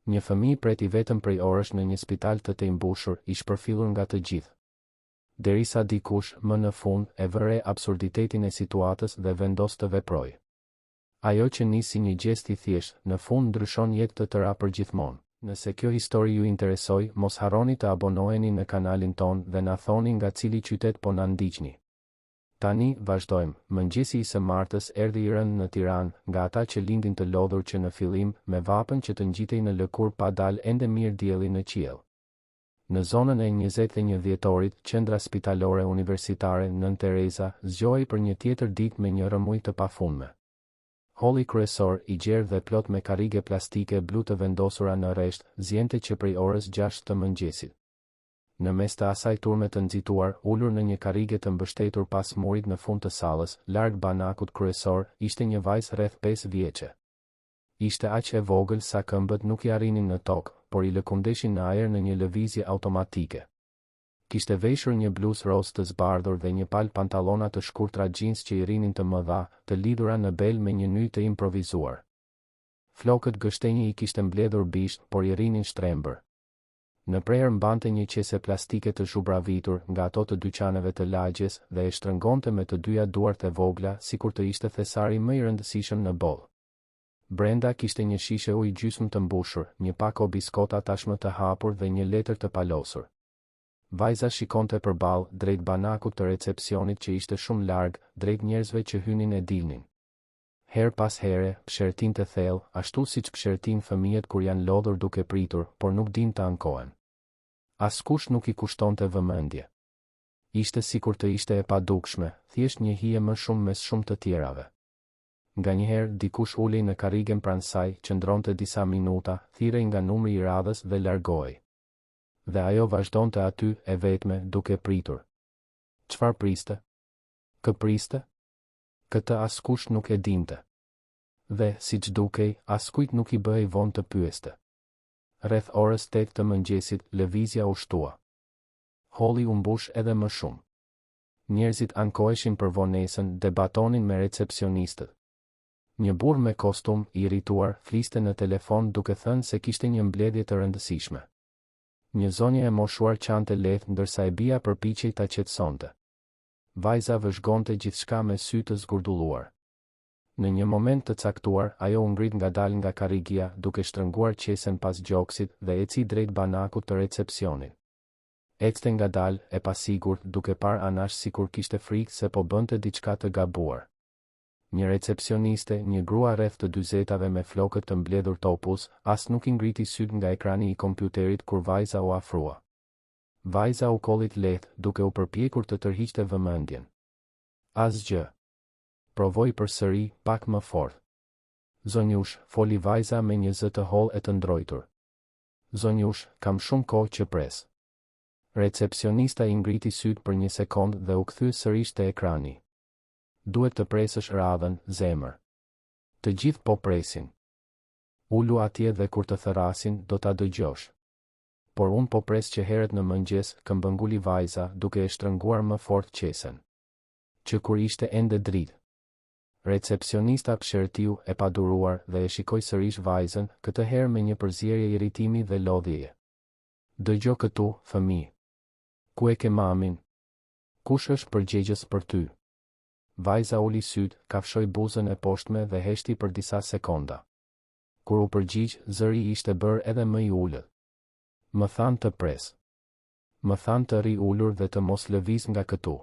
Një fëmijë pret i vetëm prej orësh në një spital të tejmbushur, i shpërfillur nga të gjithë. Derisa dikush, më në fund, e vë re absurditetin e situatës dhe vendos të veprojë. Ajo që nis si një gjest i thjeshtë, në fund ndryshon jetë të tëra përgjithmonë. Nëse kjo histori ju interesoi, mos harroni të abonoheni në kanalin tonë dhe na thoni nga cili qytet po na ndiqni. Tani, vazhdojmë. Mëngjesi i së martës erdhi i rëndë në Tiranë, nga ata që lindin të lodhur që në fillim, me vapën që të ngjitej në lëkurë pa dalë ende mirë dielli në qiell. Në zonën e 21 dhjetorit, Qendra Spitalore Universitare Nënë Tereza zgjohej për një tjetër ditë me një rrëmujë të pafundme. Holli kryesor, i gjerë dhe plot me karrige plastike blu të vendosura në rresht, ziente që prej orës 6 të mëngjesit. Në mes të asaj turme të nxituar, ulur në një karrige të mbështetur pas murit në fund të sallës, larg banakut kryesor, ishte një vajzë rreth 5 vjeçe. Ishte aq e vogël sa këmbët nuk i arrinin në tokë, por i lëkundeshin në ajër në një lëvizje automatike. Kishte veshur një bluzë rozë të zbardhur dhe një palë pantallona të shkurtra xhins që i rrinin të mëdha, të lidhura në bel me një nyjë të improvizuar. Flokët gështenjë i kishte mbledhur bisht, por i rrinin shtrembër. Në prehër mbante një qese plastike të zhubravitur, nga ato të dyqaneve të lagjes, dhe e shtrëngonte me të dyja duart e vogla, sikur të ishte thesari më i rëndësishëm në botë. Brenda kishte një shishe ujë gjysmë të mbushur, një pako biskota tashmë të hapur dhe një letër të palosur. Vajza shikonte përballë, drejt banakut të recepsionit që ishte shumë larg, drejt njerëzve që hynin e dilnin. Herë pas here, psherëtinte thellë, ashtu siç psherëtijnë fëmijët kur janë lodhur duke pritur, por nuk dinë të ankohen. Askush nuk i kushtonte vëmendje. Ishte sikur të ishte e padukshme, thjesht një hije më shumë mes shumë të tjerave. Nganjëherë, dikush ulej në karrigen pranë saj, qëndronte disa minuta, thirrej nga numri i radhës dhe largohej. Dhe ajo vazhdonte aty, e vetme, duke pritur. Çfarë priste? Kë priste? Këtë askush nuk e dinte. Dhe, siç dukej, askujt nuk i bëhej vonë të pyeste. Rreth orës 8 të mëngjesit, lëvizja u shtua. Holli u mbush edhe më shumë. Njerëzit ankoheshin për vonesën, debatonin me recepsionistët. Një burrë me kostum, i irrituar, fliste në telefon duke thënë se kishte një mbledhje të rëndësishme. Një zonjë e moshuar qante lehtë ndërsa e bija përpiqej ta qetësonte. Vajza vëzhgonte gjithçka me sy të zgurdulluar. Në një moment të caktuar, ajo u ngrit ngadalë nga karrigia, duke shtrënguar qesen pas gjoksit dhe eci drejt banakut të recepsionit. Ecte ngadalë, e pasigurt, duke parë anash sikur kishte frikë se po bënte diçka të gabuar. Një recepsioniste, një grua rreth të dyzetave me flokët të mbledhur topuz, as nuk i ngriti sytë nga ekrani i kompjuterit kur vajza u afrua. Vajza u kollit lehtë, duke u përpjekur të tërhiqte vëmendjen. Asgjë. Provoi përsëri, pak më fort. Zonjushë, foli vajza me një zë të hollë e të ndrojtur. Zonjushë, kam shumë kohë që pres. Recepsionista i ngriti sytë për një sekondë dhe u kthye sërish te ekrani. Duhet të presësh radhën, zemër. Të gjithë po presin. Ulu atje dhe kur të thërrasin, do ta dëgjosh. Por unë po pres që herët në mëngjes, këmbënguli vajza, duke e shtrënguar më fort qesen. Që kur ishte ende dritë. Recepsionista psherëtiu, e paduruar, dhe e shikoi sërish vajzën, këtë herë me një përzierje irritimi dhe lodhjeje. Dëgjo këtu, fëmijë. Ku e ke mamin? Kush është përgjegjës për ty? Vajza uli sytë, kafshoi buzën e poshtme dhe heshti për disa sekonda. Kur u përgjigj, zëri ishte bërë edhe më i ulët. Më thanë të pres. Më thanë të rri ulur dhe të mos lëviz nga këtu.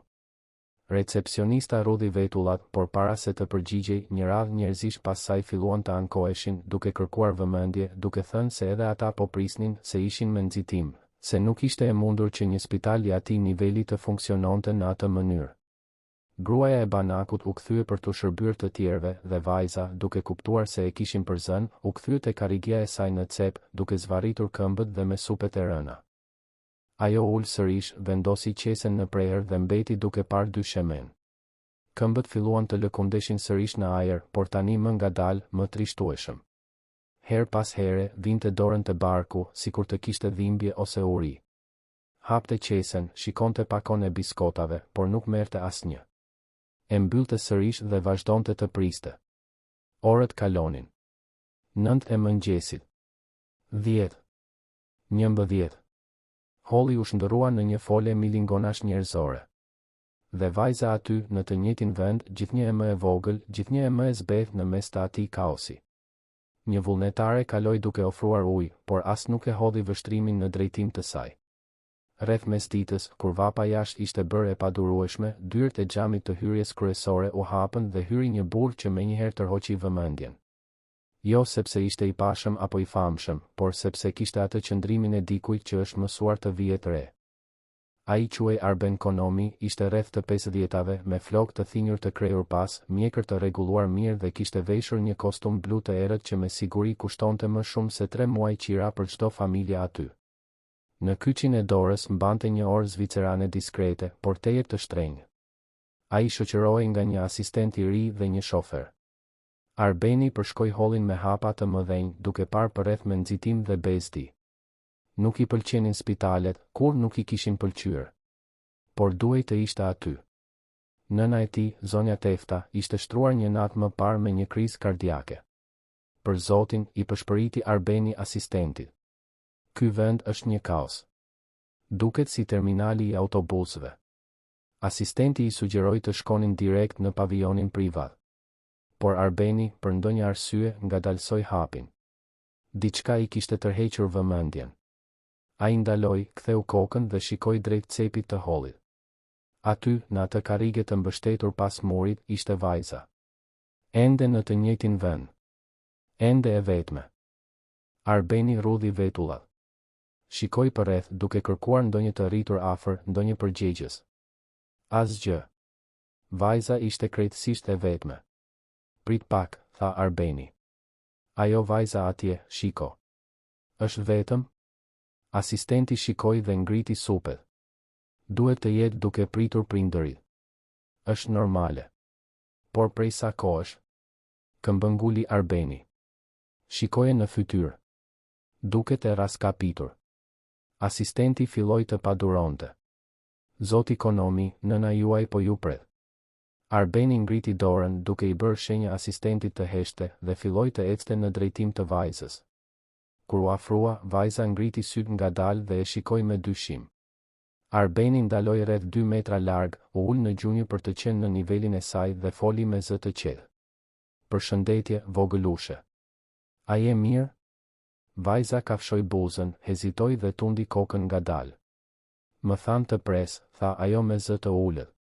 Recepsionista rrudhi vetullat, por para se të përgjigjej, një radhë njerëzish pas saj filluan të ankoheshin, duke kërkuar vëmendje, duke thënë se edhe ata po prisnin, se ishin me nxitim, se nuk ishte e mundur që një spital i atij niveli të funksiononte në atë mënyrë. Gruaja e banakut u kthye për t'u shërbyer të tjerëve, dhe vajza, duke kuptuar se e kishin përzënë, u kthye te karrigia e saj në cep, duke zvarritur këmbët dhe me supet e rëna. Ajo u ul sërish, vendosi qesen në prehër dhe mbeti duke parë dyshemenë. Këmbët filluan të lëkundeshin sërish në ajër, por tani më ngadalë, më trishtueshëm. Herë pas here, vinte dorën te barku, sikur të kishte dhimbje ose uri. Hapte qesen, shikonte pakon e biskotave, por nuk merrte asnjë. E mbyllte sërish dhe vazhdonte të priste. Orët kalonin. 9 e mëngjesit. 10. 11. Holli u shndërrua në një fole milingonash njerëzore. Dhe vajza aty, në të njëjtin vend, gjithnjë e më e vogël, gjithnjë e më e zbehtë në mes të atij kaosi. Një vullnetare kaloi duke ofruar ujë, por as nuk e hodhi vështrimin në drejtim të saj. Rreth mesditës, kur vapa jashtë ishte bërë e padurueshme, dyert e xhamit të hyrjes kryesore u hapën dhe hyri një burrë që menjëherë tërhoqi vëmendjen. Jo sepse ishte i pashëm apo i famshëm, por sepse kishte atë qëndrimin e dikujt që është mësuar të vihet re. Ai quhej Arben Konomi, ishte rreth të pesëdhjetave, me flokë të thinjur të krehur pas, mjekër të rregulluar mirë dhe kishte veshur një kostum blu të errët që me siguri kushtonte më shumë se tre muaj qira për çdo familje aty. Në kyçin e dorës mbante një orë zvicerane diskrete, por tejet të shtrenjtë. Ai shoqërohej nga një asistent i ri dhe një shofer. Arbeni përshkoi hollin me hapa të mëdhenj, duke parë përreth me nxitim dhe bezdi. Nuk i pëlqenin spitalet, kurrë nuk i kishin pëlqyer. Por duhej të ishte aty. Nëna e tij, zonja Tefta, ishte shtruar një natë më parë me një krizë kardiake. Për Zotin, i pëshpëriti Arbeni asistentit. Ky vend është një kaos. Duket si terminali i autobusëve. Asistenti i sugjeroi të shkonin direkt në pavijonin privat. Por Arbeni, për ndonjë arsye, ngadalësoi hapin. Diçka i kishte tërhequr vëmendjen. Ai ndaloi, ktheu kokën dhe shikoi drejt cepit të hollit. Aty, në atë karrige të mbështetur pas murit, ishte vajza. Ende në të njëjtin vend. Ende e vetme. Arbeni rrudhi vetullat. Shikoi përreth, duke kërkuar ndonjë të rritur afër, ndonjë përgjegjës. Asgjë. Vajza ishte krejtësisht e vetme. Prit pak, tha Arbeni. Ajo vajza atje, shiko. Është vetëm? Asistenti shikoi dhe ngriti supet. Duhet të jetë duke pritur prindërit. Është normale. Por prej sa kohësh? Këmbënguli Arbeni. Shikoje në fytyrë. Duket e rraskapitur. Asistenti filloi të paduronte. Zoti Konomi, nëna juaj po ju pret. Arbeni ngriti dorën, duke i bërë shenjë asistentit të heshtte, dhe filloi të ecte në drejtim të vajzës. Kur u afrua, vajza ngriti sytë ngadalë dhe e shikoi me dyshim. Arbeni ndaloi rreth dy metra larg, u ul në gjunjë për të qenë në nivelin e saj dhe foli me zë të qetë. Përshëndetje, vogëlushe. A je mirë? Vajza kafshoi buzën, hezitoi dhe tundi kokën ngadalë. Më thanë të pres, tha ajo me zë të ulët.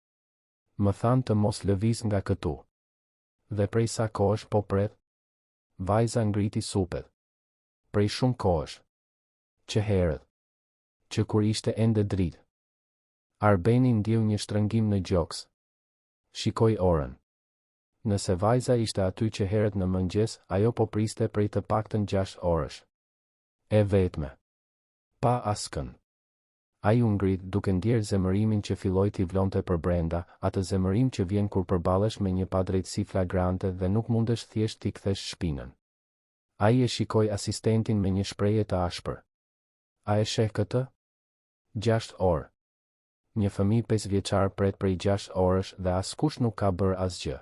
Më thanë të mos lëviz nga këtu. Dhe prej sa kohësh po pret? Vajza ngriti supet. Prej shumë kohësh. Që herët. Që kur ishte ende dritë. Arbeni ndjeu një shtrëngim në gjoks. Shikoi orën. Nëse vajza ishte aty që herët në mëngjes, ajo po priste prej të paktën gjashtë orësh. E vetme. Pa askënd. Ai u ngrit, duke ndjerë zemërimin që filloi t'i vlonte përbrenda, atë zemërim që vjen kur përballesh me një padrejtësi flagrante dhe nuk mundesh thjesht t'i kthesh shpinën. Ai e shikoi asistentin me një shprehje të ashpër. A e sheh këtë? Gjashtë orë. Një fëmijë pesëvjeçar pret prej gjashtë orësh dhe askush nuk ka bërë asgjë.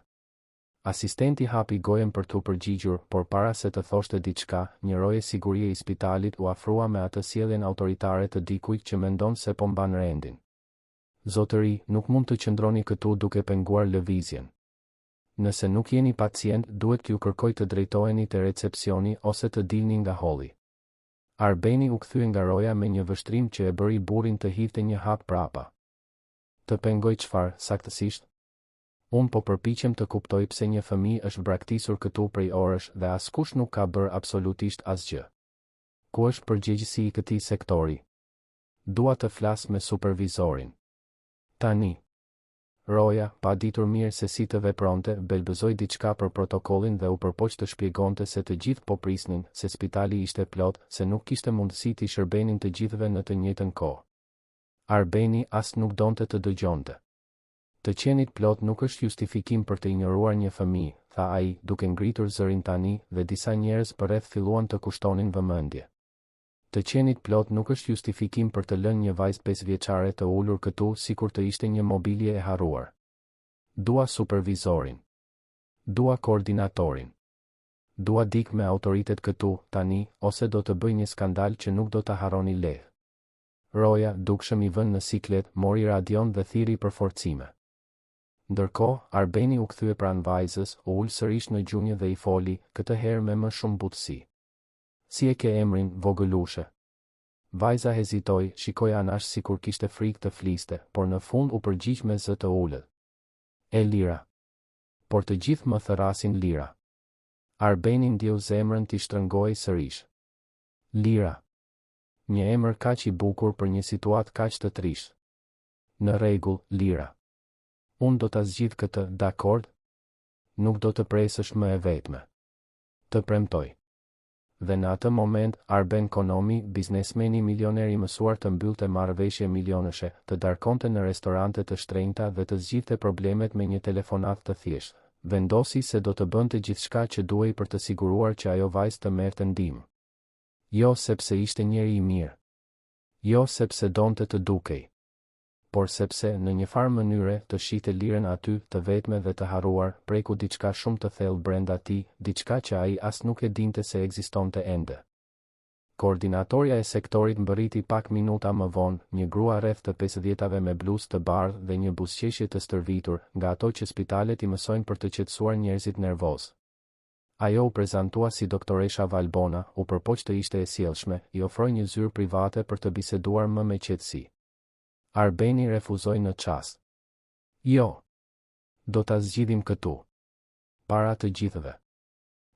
Asistenti hapi gojën për t'u përgjigjur, por para se të thoshte diçka, një roje sigurie i spitalit u afrua me atë sjelljen autoritare të dikujt që mendon se po mban rendin. Zotëri, nuk mund të qëndroni këtu duke penguar lëvizjen. Nëse nuk jeni pacient, duhet t'ju kërkoj të drejtoheni te recepsioni ose të dilni nga holli. Arbeni u kthye nga roja me një vështrim që e bëri burrin të hidhte një hap prapa. Të pengoj çfarë, saktësisht? Unë po përpiqem të kuptoj pse një fëmijë është braktisur këtu prej orësh dhe askush nuk ka bërë absolutisht asgjë. Ku është përgjegjësi i këtij sektori? Dua të flas me supervizorin. Tani. Roja, pa ditur mirë se si të vepronte, belbëzoi diçka për protokollin dhe u përpoq të shpjegonte se të gjithë po prisnin, se spitali ishte plot, se nuk kishte mundësi t'i shërbenin të gjithëve në të njëjtën kohë. Arbeni as nuk donte të dëgjonte. Të qenit plot nuk është justifikim për të injoruar një fëmijë, tha ai, duke ngritur zërin tani, dhe disa njerëz përreth filluan të kushtonin vëmendje. Të qenit plot nuk është justifikim për të lënë një vajzë pesëvjeçare të ulur këtu sikur të ishte një mobilje e harruar. Dua supervizorin. Dua koordinatorin. Dua dikë me autoritet këtu, tani, ose do të bëj një skandal që nuk do ta harroni lehtë. Roja, dukshëm i vënë në siklet, mori radion dhe thirri përforcime. Ndërkohë, Arbeni u kthye pranë vajzës, u ul sërish në gjunjë dhe i foli, këtë herë me më shumë butësi. Si e ke emrin, vogëlushe? Vajza hezitoi, shikoi anash sikur kishte frikë të fliste, por në fund u përgjigj me zë të ulët. Elira. Por të gjithë më thërrasin Lira. Arbeni ndjeu zemrën t'i shtrëngohej sërish. Lira. Një emër kaq i bukur për një situatë kaq të trishtë. Në rregull, Lira. Unë do ta zgjidh këtë, dakord? Nuk do të presësh më e vetme. Të premtoj. Dhe në atë moment, Arben Konomi, biznesmeni milioner i mësuar të mbyllte marrëveshje milionëshe, të darkonte në restorante të shtrenjta dhe të zgjidhte problemet me një telefonatë të thjeshtë, vendosi se do të bënte gjithçka që duhej për të siguruar që ajo vajzë të merrte ndihmë. Jo sepse ishte njeri i mirë. Jo sepse donte të dukej por sepse, në njëfarë mënyre, të shihte Lirën aty, të vetme dhe të harruar, preku diçka shumë të thellë brenda tij, diçka që ai as nuk e dinte se ekzistonte ende. Koordinatorja e sektorit mbërriti pak minuta më vonë, një grua rreth të pesëdhjetave me bluzë të bardhë dhe një buzëqeshje të stërvitur, nga ato që spitalet i mësojnë për të qetësuar njerëzit nervozë. Ajo u prezantua si doktoresha Valbona, u përpoq të ishte e sjellshme, i ofroi një zyrë private për të biseduar më me qetësi. Arbeni refuzoi në çast. Jo. Do ta zgjidhim këtu. Para të gjithëve.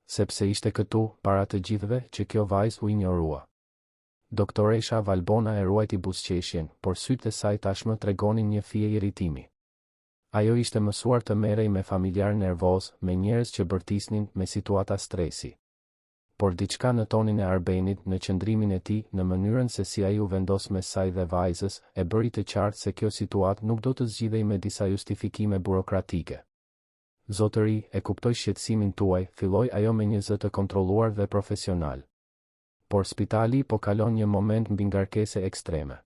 Sepse ishte këtu, para të gjithëve, që kjo vajzë u injorua. Doktoresha Valbona e ruajti buzëqeshjen, por sytë e saj tashmë tregonin një fije irritimi. Ajo ishte mësuar të merrej me familjarë nervozë, me njerëz që bërtisnin, me situata stresi. Por diçka në tonin e Arbenit, në qëndrimin e tij, në mënyrën se si ai u vendos mes saj dhe vajzës, e bëri të qartë se kjo situatë nuk do të zgjidhej me disa justifikime burokratike. Zotëri, e kuptoj shqetësimin tuaj, filloi ajo me një zë të kontrolluar dhe profesional. Por spitali po kalon një moment mbingarkese ekstreme.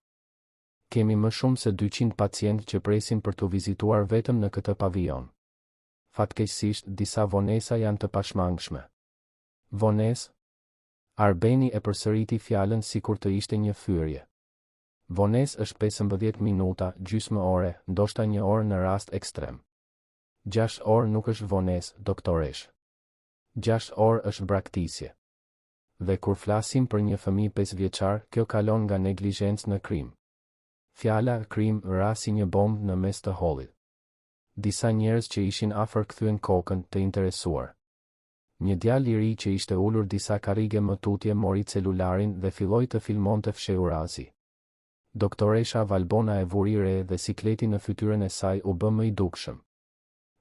Kemi më shumë se 200 pacientë që presin për t'u vizituar vetëm në këtë pavijon. Fatkeqësisht, disa vonesa janë të pashmangshme. Vonesë? Arbeni e përsëriti fjalën sikur të ishte një fyerje. Vonesë është 15 minuta, gjysmë ore, ndoshta një orë në rast ekstrem. Gjashtë orë nuk është vonesë, doktoreshë. Gjashtë orë është braktisje. Dhe kur flasim për një fëmijë pesëvjeçar, kjo kalon nga neglizhencë në krim. Fjala krim ra si një bombë në mes të hollit. Disa njerëz që ishin afër kthyen kokën, të interesuar. Një djalë i ri që ishte ulur disa karrige më tutje mori celularin dhe filloi të filmonte fshehurazi. Doktoresha Valbona e vuri re dhe sikleti në fytyrën e saj u bë më i dukshëm.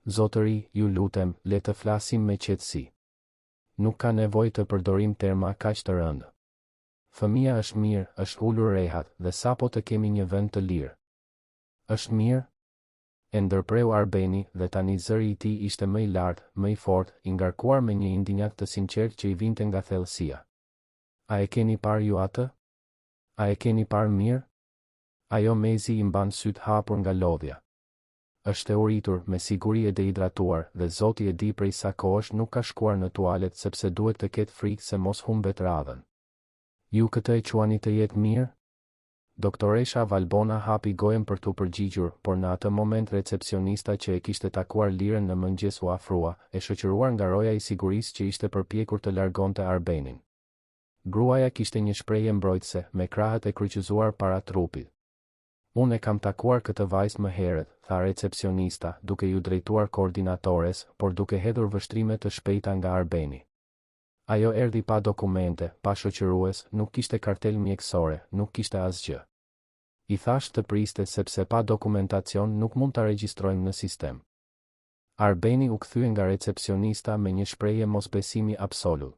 Zotëri, ju lutem, le të flasim me qetësi. Nuk ka nevojë të përdorim terma kaq të rëndë. Fëmija është mirë, është ulur rehat, dhe sapo të kemi një vend të lirë. Është mirë? E ndërpreu Arbeni, dhe tani zëri i tij ishte më i lartë, më i fortë, i ngarkuar me një indinjatë të sinqertë që i vinte nga thellësia. A e keni parë ju atë? A e keni parë mirë? Ajo mezi i mban sytë hapur nga lodhja. Është e uritur, me siguri e dehidratuar, dhe Zoti e di prej sa kohësh nuk ka shkuar në tualet sepse duhet të ketë frikë se mos humbet radhën. Ju këtë e quani të jetë mirë? Doktoresha Valbona hapi gojën për t'u përgjigjur, por në atë moment recepsionista që e kishte takuar Lirën në mëngjes u afrua, e shoqëruar nga roja i sigurisë që ishte përpjekur të largonte Arbenin. Gruaja kishte një shprehje mbrojtëse, me krahët e kryqëzuar para trupit. Unë e kam takuar këtë vajzë më herët, tha recepsionista, duke iu drejtuar koordinatores, por duke hedhur vështrime të shpejta nga Arbeni. Ajo erdhi pa dokumente, pa shoqërues, nuk kishte kartelë mjekësore, nuk kishte asgjë. I thashë të priste sepse pa dokumentacion nuk mund ta regjistrojmë në sistem. Arbeni u kthye nga recepsionista me një shprehje mosbesimi absolut.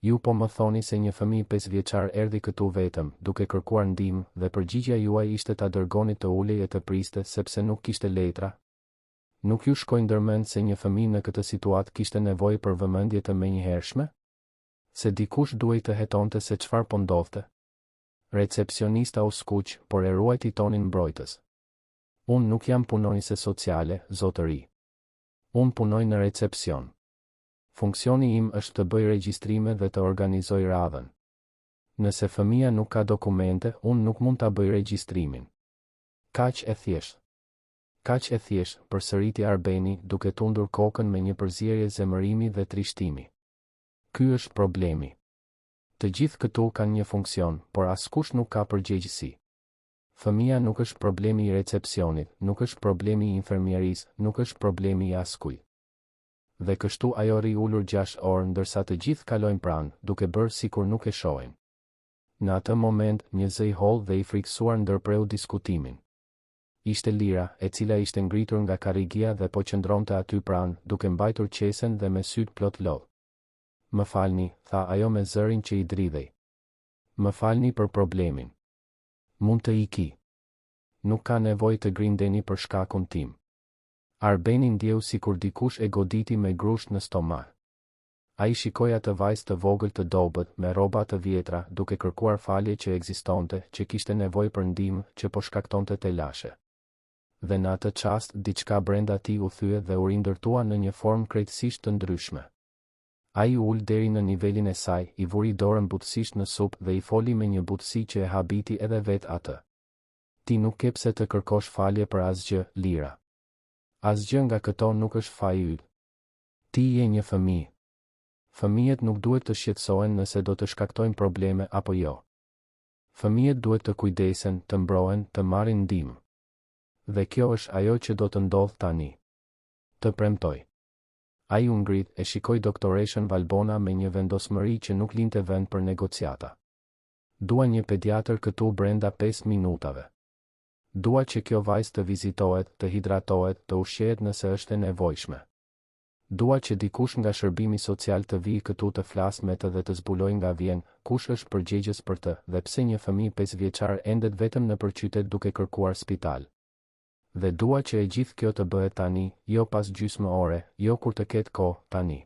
Ju po më thoni se një fëmijë pesëvjeçar erdhi këtu vetëm, duke kërkuar ndihmë, dhe përgjigjja juaj ishte ta dërgonit të ulej e të priste sepse nuk kishte letra? Nuk ju shkoi ndërmend se një fëmijë në këtë situatë kishte nevojë për vëmendje të menjëhershme? Se dikush duhej të hetonte se çfarë po ndodhte? Recepsionista u skuq, por e ruajti tonin mbrojtës. Unë nuk jam punonjëse sociale, zotëri. Unë punoj në recepsion. Funksioni im është të bëj regjistrime dhe të organizoj radhën. Nëse fëmija nuk ka dokumente, unë nuk mund ta bëj regjistrimin. Kaq e thjeshtë. Kaq e thjeshtë, përsëriti Arbeni, duke tundur kokën me një përzierje zemërimi dhe trishtimi. Ky është problemi. Të gjithë këtu kanë një funksion, por askush nuk ka përgjegjësi. Fëmija nuk është problemi i recepsionit, nuk është problemi i infermierisë, nuk është problemi i askujt. Dhe kështu ajo rri ulur gjashtë orë ndërsa të gjithë kalojnë pranë, duke bërë sikur nuk e shohin. Në atë moment, një zë i hollë dhe i frikësuar ndërpreu diskutimin. Ishte Lira, e cila ishte ngritur nga karrigia dhe po qëndronte aty pranë, duke mbajtur qesen dhe me sytë plot lot. Më falni, tha ajo me zërin që i dridhej. Më falni për problemin. Mund të iki. Nuk ka nevojë të grindeni për shkakun tim. Arbeni ndjeu sikur dikush e goditi me grusht në stomak. Ai shikoi atë vajzë të vogël të dobët, me rroba të vjetra, duke kërkuar falje që ekzistonte, që kishte nevojë për ndihmë, që po shkaktonte telashe. Dhe në atë çast, diçka brenda tij u thye dhe u rindërtua në një formë krejtësisht të ndryshme. Ai u ul deri në nivelin e saj, i vuri dorën butësisht në sup dhe i foli me një butësi që e habiti edhe vetë atë. Ti nuk ke pse të kërkosh falje për asgjë, Lira. Asgjë nga këto nuk është faji yt. Ti je një fëmijë. Fëmijët nuk duhet të shqetësohen nëse do të shkaktojnë probleme apo jo. Fëmijët duhet të kujdesen, të mbrohen, të marrin ndihmë. Dhe kjo është ajo që do të ndodhë tani. Të premtoj. Ai u ngrit, e shikoi doktoreshën Valbona me një vendosmëri që nuk linte vend për negociata. Dua një pediatër këtu brenda pesë minutave. Dua që kjo vajzë të vizitohet, të hidratohet, të ushqehet nëse është e nevojshme. Dua që dikush nga shërbimi social të vijë këtu të flasë me të dhe të zbulojë nga vjen, kush është përgjegjës për të, dhe pse një fëmijë pesëvjeçar endet vetëm nëpër qytet duke kërkuar spital. Dhe dua që e gjithë kjo të bëhet tani, jo pas gjysmë ore, jo kur të ketë kohë, tani.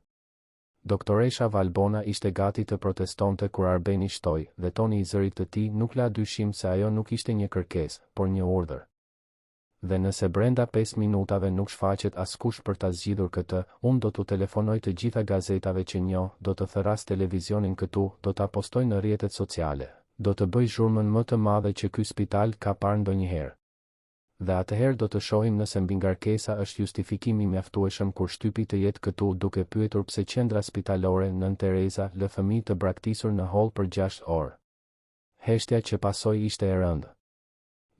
Doktoresha Valbona ishte gati të protestonte kur Arbeni shtoi, dhe toni i zërit të tij nuk la dyshim se ajo nuk ishte një kërkesë, por një urdhër. Dhe nëse brenda pesë minutave nuk shfaqet askush për ta zgjidhur këtë, unë do t'u telefonoj të gjitha gazetave që njoh, do të thërras televizionin këtu, do ta postoj në rrjetet sociale, do të bëj zhurmën më të madhe që ky spital ka parë ndonjëherë. Dhe atëherë do të shohim nëse mbingarkesa është justifikim i mjaftueshëm kur shtypi të jetë këtu duke pyetur pse qendra spitalore Nënë Tereza lë fëmijë të braktisur në holl për gjashtë orë. Heshtja që pasoi ishte e rëndë.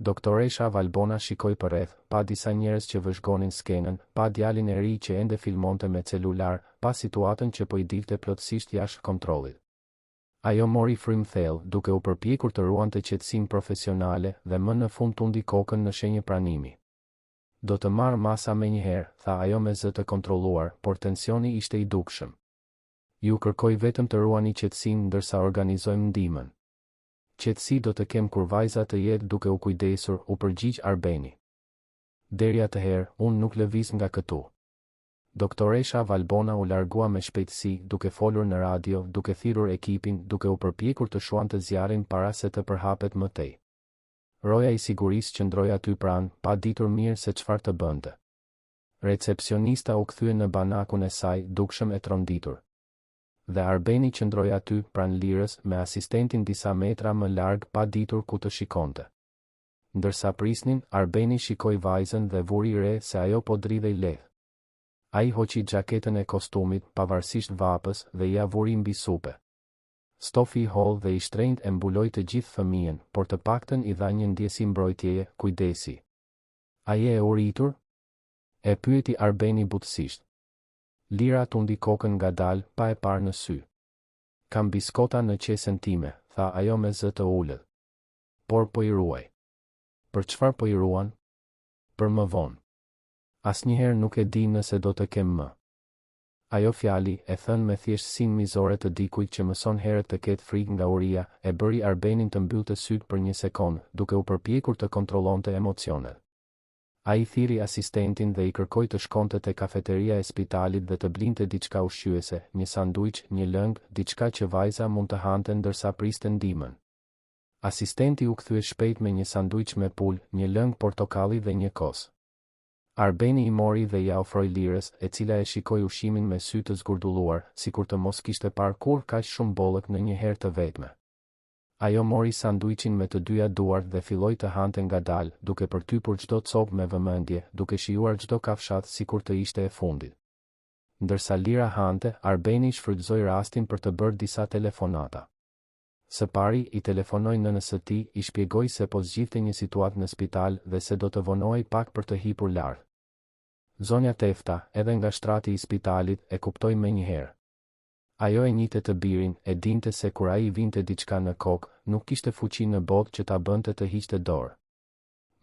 Doktoresha Valbona shikoi përreth, pa disa njerëz që vëzhgonin skenën, pa djalin e ri që ende filmonte me celular, pa situatën që po i dilte plotësisht jashtë kontrollit. Ajo mori frymë thellë, duke u përpjekur të ruante qetësinë profesionale dhe më në fund tundi kokën në shenjë pranimi. Do të marr masa menjëherë, tha ajo me zë të kontrolluar, por tensioni ishte i dukshëm. Ju kërkoj vetëm të ruani qetësinë ndërsa organizojmë ndihmën. Qetësi do të kem kur vajza të jetë duke u kujdesur, u përgjigj Arbeni. Deri atëherë, unë nuk lëviz nga këtu. Doktoresha Valbona u largua me shpejtësi, duke folur në radio, duke thirrur ekipin, duke u përpjekur të shuante zjarrin para se të përhapet më tej. Roja i sigurisë qëndroi aty pranë, pa ditur mirë se çfarë të bënte. Recepsionista u kthye në banakun e saj, dukshëm e tronditur. Dhe Arbeni qëndroi aty, pranë Lirës, me asistentin disa metra më larg pa ditur ku të shikonte. Ndërsa prisnin, Arbeni shikoi vajzën dhe vuri re se ajo po dridhej lehtë. Ai hoqi xhaketën e kostumit, pavarësisht vapës, dhe ia vuri mbi supe. Stofi i hollë dhe i shtrenjtë e mbuloi të gjithë fëmijën, por të paktën i dha një ndjesi mbrojtjeje, kujdesi. A je e uritur? E pyeti Arbeni butësisht. Lira tundi kokën ngadalë, pa e parë në sy. Kam biskota në qesen time, tha ajo me zë të ulët. Por po i ruaj. Për çfarë po i ruan? Për më vonë. Asnjëherë nuk e di nëse do të kem më. Ajo fjali, e thënë me thjeshtësinë mizore të dikujt që mëson herët të ketë frikë nga uria, e bëri Arbenin të mbyllte sytë për një sekondë, duke u përpjekur të kontrollonte emocionet. Ai thirri asistentin dhe i kërkoi të shkonte te kafeteria e spitalit dhe të blinte diçka ushqyese, një sanduiç, një lëng, diçka që vajza mund të hante ndërsa priste ndihmën. Asistenti u kthye shpejt me një sanduiç me pulë, një lëng portokalli dhe një kos. Arbeni i mori dhe ia ofroi Lirës, e cila e shikoi ushqimin me sy të zgurdulluar, sikur të mos kishte parë kurrë kaq shumë bollëk në një herë të vetme. Ajo mori sanduiçin me të dyja duart dhe filloi të hante ngadalë, duke përtypur çdo copë me vëmendje, duke shijuar çdo kafshatë sikur të ishte e fundit. Ndërsa Lira hante, Arbeni shfrytëzoi rastin për të bërë disa telefonata. Së pari, i telefonoi nënës së tij, i shpjegoi se po zgjidhte një situatë në spital dhe se do të vonohej pak për të hipur lart. Zonja Tefta, edhe nga shtrati i spitalit, e kuptoi menjëherë. Ajo e njihte të birin, e dinte se kur ai i vinte diçka në kokë, nuk kishte fuqi në botë që ta bënte të hiqte dorë.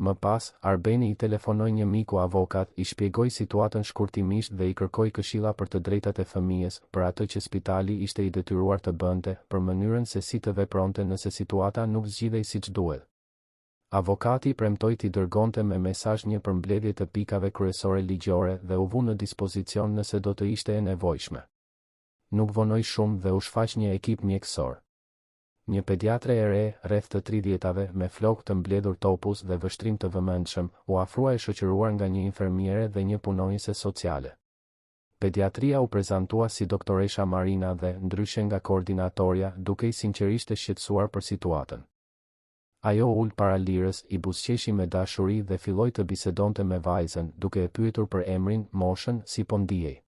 Më pas, Arbeni i telefonoi një miku avokat, i shpjegoi situatën shkurtimisht dhe i kërkoi këshilla për të drejtat e fëmijës, për atë që spitali ishte i detyruar të bënte, për mënyrën se si të vepronte nëse situata nuk zgjidhej siç duhet. Avokati premtoi t'i dërgonte me mesazh një përmbledhje të pikave kryesore ligjore dhe u vu në dispozicion nëse do të ishte e nevojshme. Nuk vonoi shumë dhe u shfaq një ekip mjekësor. Një pediatre e re, rreth të tridhjetave, me flokë të mbledhur topuz dhe vështrim të vëmendshëm, u afrua e shoqëruar nga një infermiere dhe një punonjëse sociale. Pediatria u prezantua si doktoresha Marina dhe, ndryshe nga koordinatorja, dukej sinqerisht e shqetësuar për situatën. Ajo u ul para Lirës, i buzëqeshi me dashuri dhe filloi të bisedonte me vajzën, duke e pyetur për emrin, moshën, si po ndihej.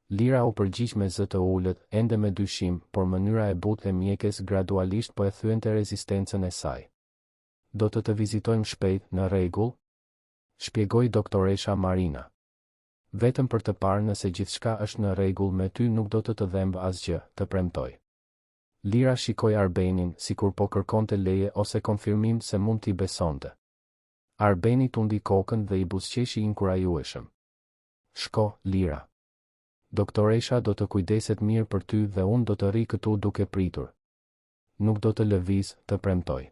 Lira u përgjigj me zë të ulët, ende me dyshim, por mënyra e butë e mjekes gradualisht po e thyente rezistencën e saj. Do të të vizitojmë shpejt, në rregull? Shpjegoi doktoresha Marina. Vetëm për të parë nëse gjithçka është në rregull me ty nuk do të të dhembë asgjë, të premtoj. Lira shikoi Arbenin, sikur po kërkonte leje ose konfirmim se mund t'i besonte. Arbeni tundi kokën dhe i buzëqeshi inkurajueshëm. Shko, Lira. Doktoresha do të kujdeset mirë për ty dhe unë do të rri këtu duke pritur. Nuk do të lëviz, të premtoj.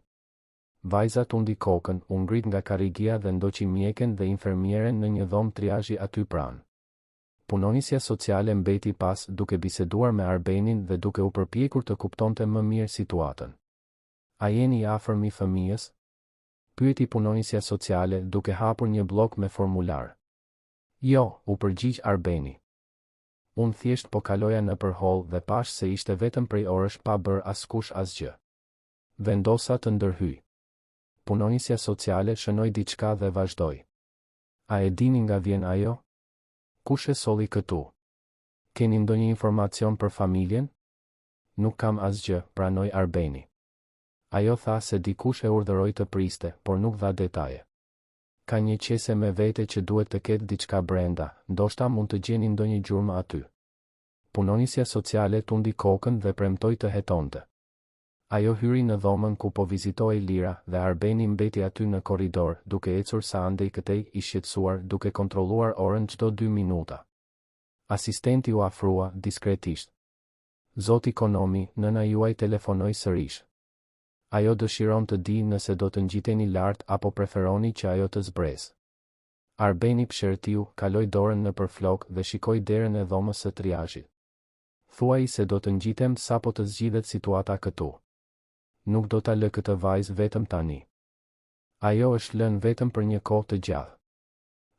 Vajza tundi kokën, u ngrit nga karrigia dhe ndoqi mjeken dhe infermieren në një dhomë triazhi aty pranë. Punonjësja sociale mbeti pas, duke biseduar me Arbenin dhe duke u përpjekur të kuptonte më mirë situatën. A jeni i afërm i fëmijës? Pyeti punonjësja sociale, duke hapur një bllok me formular. Jo, u përgjigj Arbeni. Unë thjesht po kaloja nëpër holl dhe pashë se ishte vetëm prej orësh pa bërë askush asgjë. Vendosa të ndërhyj. Punonjësja sociale shënoi diçka dhe vazhdoi. A e dini nga vjen ajo? Kush e solli këtu? Keni ndonjë informacion për familjen? Nuk kam asgjë, pranoi Arbeni. Ajo tha se dikush e urdhëroi të priste, por nuk dha detaje. Ka një qese me vete që duhet të ketë diçka brenda, ndoshta mund të gjeni ndonjë gjurmë aty. Punonjësja sociale tundi kokën dhe premtoi të hetonte. Ajo hyri në dhomën ku po vizitohej Lira dhe Arbeni mbeti aty në korridor, duke ecur sa andej këtej, i shqetësuar, duke kontrolluar orën çdo dy minuta. Asistenti u afrua, diskretisht. Zoti Konomi, nëna juaj telefonoi sërish. Ajo dëshiron të dijë nëse do të ngjiteni lart apo preferoni që ajo të zbresë. Arbeni psherëtiu, kaloi dorën nëpër flokë dhe shikoi derën e dhomës së triazhit. Thuaji se do të ngjitem sapo të zgjidhet situata këtu. Nuk do ta lë këtë vajzë vetëm tani. Ajo është lënë vetëm për një kohë të gjatë.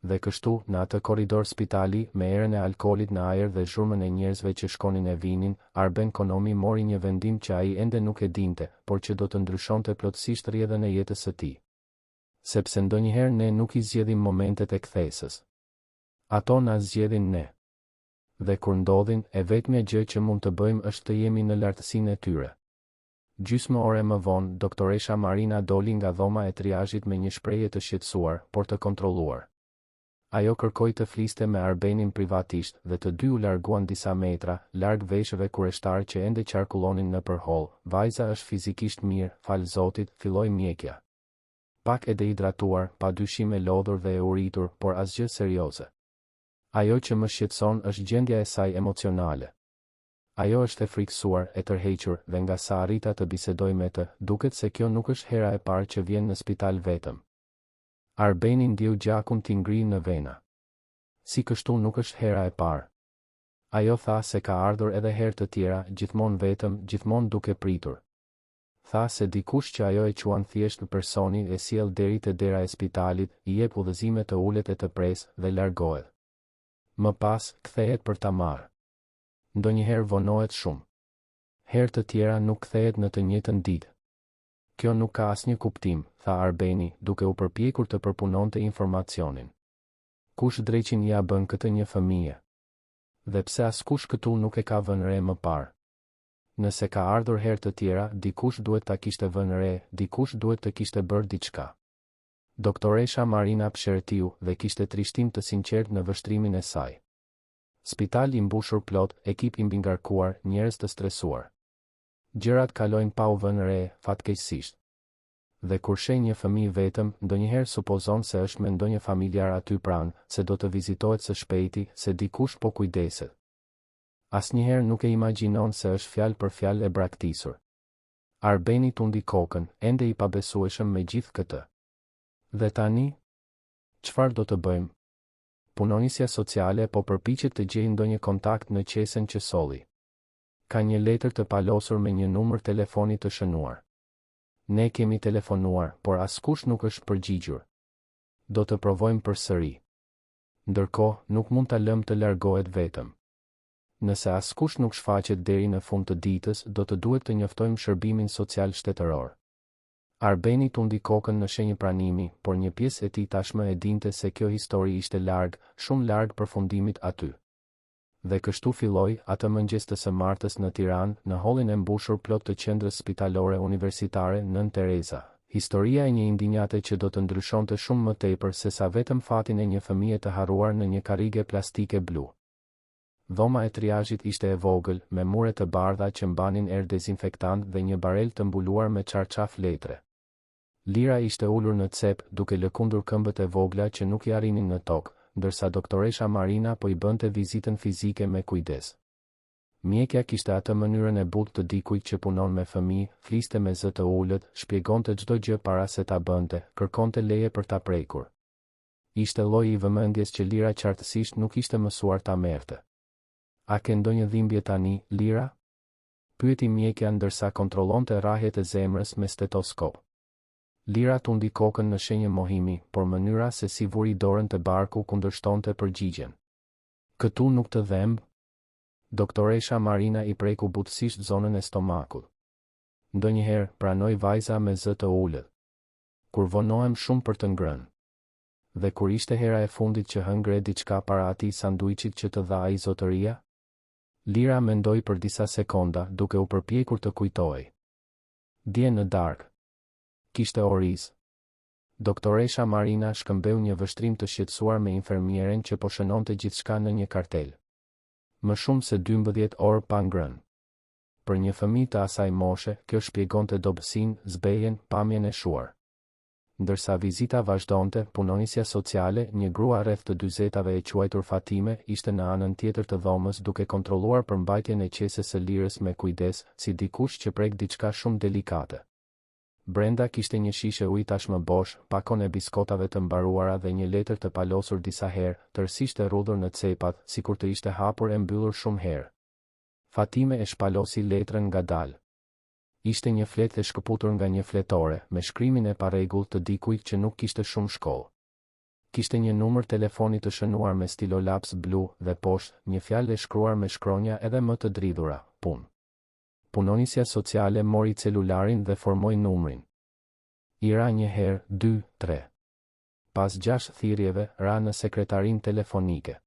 Dhe kështu, në atë korridor spitali, me erën e alkoolit në ajër dhe zhurmën e njerëzve që shkonin e vinin, Arben Konomi mori një vendim që ai ende nuk e dinte, por që do të ndryshonte plotësisht rrjedhën e jetës së tij. Sepse ndonjëherë ne nuk i zgjedhim momentet e kthesës. Ato na zgjedhin ne. Dhe kur ndodhin, e vetmja gjë që mund të bëjmë është të jemi në lartësinë e tyre. Gjysmë ore më vonë, doktoresha Marina doli nga dhoma e triazhit me një shprehje të shqetësuar, por të kontrolluar. Ajo kërkoi të fliste me Arbenin privatisht dhe të dy u larguan disa metra, larg veshëve kureshtarë që ende qarkullonin nëpër holl. Vajza është fizikisht mirë, falë Zotit, filloi mjekja. Pak e dehidratuar, pa dyshim e lodhur dhe e uritur, por asgjë serioze. Ajo që më shqetëson është gjendja e saj emocionale. Ajo është e frikësuar, e tërhequr, dhe nga sa arrita të bisedoj me të, duket se kjo nuk është hera e parë që vjen në spital vetëm. Arbeni ndjeu gjakun t'i ngrijë në vena. Si kështu nuk është hera e parë? Ajo tha se ka ardhur edhe herë të tjera, gjithmonë vetëm, gjithmonë duke pritur. Tha se dikush që ajo e quan thjesht personi e sjell deri te dera e spitalit, i jep udhëzime të ulet e të presë, dhe largohet. Më pas, kthehet për ta marrë. Ndonjëherë vonohet shumë. Herë të tjera nuk kthehet në të njëjtën ditë. Kjo nuk ka asnjë kuptim, tha Arbeni, duke u përpjekur të përpunonte informacionin. Kush dreqin ia bën këtë një fëmije? Dhe pse askush këtu nuk e ka vënë re më parë? Nëse ka ardhur herë të tjera, dikush duhet ta kishte vënë re, dikush duhet të kishte bërë diçka. Doktoresha Marina psherëtiu dhe kishte trishtim të sinqertë në vështrimin e saj. Spital i mbushur plot, ekip i mbingarkuar, njerëz të stresuar. Gjërat kalojnë pa u vënë re, fatkeqësisht. Dhe kur sheh një fëmijë vetëm, ndonjëherë supozon se është me ndonjë familjar aty pranë, se do të vizitohet së shpejti, se dikush po kujdeset. Asnjëherë nuk e imagjinon se është fjalë për fjalë e braktisur. Arbeni tundi kokën, ende i pabesueshëm me gjithë këtë. Dhe tani? Çfarë do të bëjmë? Punonjësja sociale po përpiqet të gjejë ndonjë kontakt në qesen që solli. Ka një letër të palosur me një numër telefoni të shënuar. Ne kemi telefonuar, por askush nuk është përgjigjur. Do të provojmë përsëri. Ndërkohë, nuk mund ta lëmë të largohet vetëm. Nëse askush nuk shfaqet deri në fund të ditës, do të duhet të njoftojmë Shërbimin Social Shtetëror. Arbeni tundi kokën në shenjë pranimi, por një pjesë e tij tashmë e dinte se kjo histori ishte larg, shumë larg përfundimit aty. Dhe kështu filloi, atë mëngjes të së martës në Tiranë, në hollin e mbushur plot të Qendrës Spitalore Universitare Nënë Tereza, historia e një indinjate që do të ndryshonte shumë më tepër sesa vetëm fatin e një fëmije të harruar në një karrige plastike blu. Dhoma e triazhit ishte e vogël, me mure të bardha që mbanin erë dezinfektant dhe një barelë të mbuluar me çarçaf letre. Lira ishte ulur në cep, duke lëkundur këmbët e vogla që nuk i arrinin në tokë, ndërsa doktoresha Marina po i bënte vizitën fizike me kujdes. Mjekja kishte atë mënyrën e butë të dikujt që punon me fëmijë, fliste me zë të ulët, shpjegonte çdo gjë para se ta bënte, kërkonte leje për ta prekur. Ishte lloji i vëmendjes që Lira qartësisht nuk ishte mësuar ta merrte. A ke ndonjë dhimbje tani, Lira? Pyeti mjekja ndërsa kontrollonte rrahjet e zemrës me stetoskop. Lira tundi kokën në shenjë mohimi, por mënyra se si vuri dorën te barku kundërshtonte përgjigjen. Këtu nuk të dhemb? Doktoresha Marina i preku butësisht zonën e stomakut. Ndonjëherë, pranoi vajza me zë të ulët. Kur vonohem shumë për të ngrënë. Dhe kur ishte hera e fundit që hëngre diçka para atij sanduiçit që të dha ai zotëria? Lira mendoi për disa sekonda, duke u përpjekur të kujtohej. Dje në darkë. Kishte oriz. Doktoresha Marina shkëmbeu një vështrim të shqetësuar me infermieren që po shënonte gjithçka në një kartelë. Më shumë se 12 orë pa ngrënë. Për një fëmijë të asaj moshe, kjo shpjegonte dobësinë, zbehjen, pamjen e shuar. Ndërsa vizita vazhdonte, punonjësja sociale, një grua rreth të dyzetave e quajtur Fatime, ishte në anën tjetër të dhomës duke kontrolluar përmbajtjen e qeses së Lirës me kujdes, si dikush që prek diçka shumë delikate. Brenda kishte një shishe uji tashmë bosh, pakon e biskotave të mbaruara dhe një letër të palosur disa herë, tërësisht e rrudhur në cepat, sikur të ishte hapur e mbyllur shumë herë. Fatime e shpalosi letrën ngadalë. Ishte një fletë e shkëputur nga një fletore, me shkrimin e parregullt të dikujt që nuk kishte shumë shkollë. Kishte një numër telefoni të shënuar me stilolaps blu dhe poshtë, një fjalë e shkruar me shkronja edhe më të dridhura, punë. Punonjësja sociale mori celularin dhe formoi numrin. I ra një herë, dy, tre. Pas gjashtë thirrjeve, ra në sekretarinë telefonike.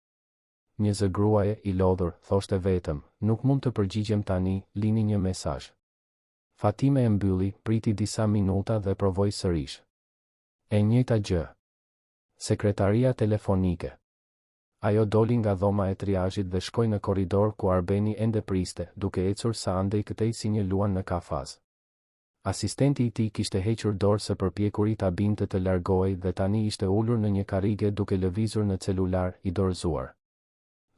Një zë gruaje, i lodhur, thoshte vetëm, Nuk mund të përgjigjem tani, lini një mesazh. Fatime e mbylli, priti disa minuta dhe provoi sërish. E njëjta gjë. Sekretaria telefonike. Ajo doli nga dhoma e triazhit dhe shkoi në korridor ku Arbeni ende priste, duke ecur sa andej këtej si një luan në kafaz. Asistenti i tij kishte hequr dorë së përpjekuri ta bindte të largohej dhe tani ishte ulur në një karrige duke lëvizur në celular, i dorëzuar.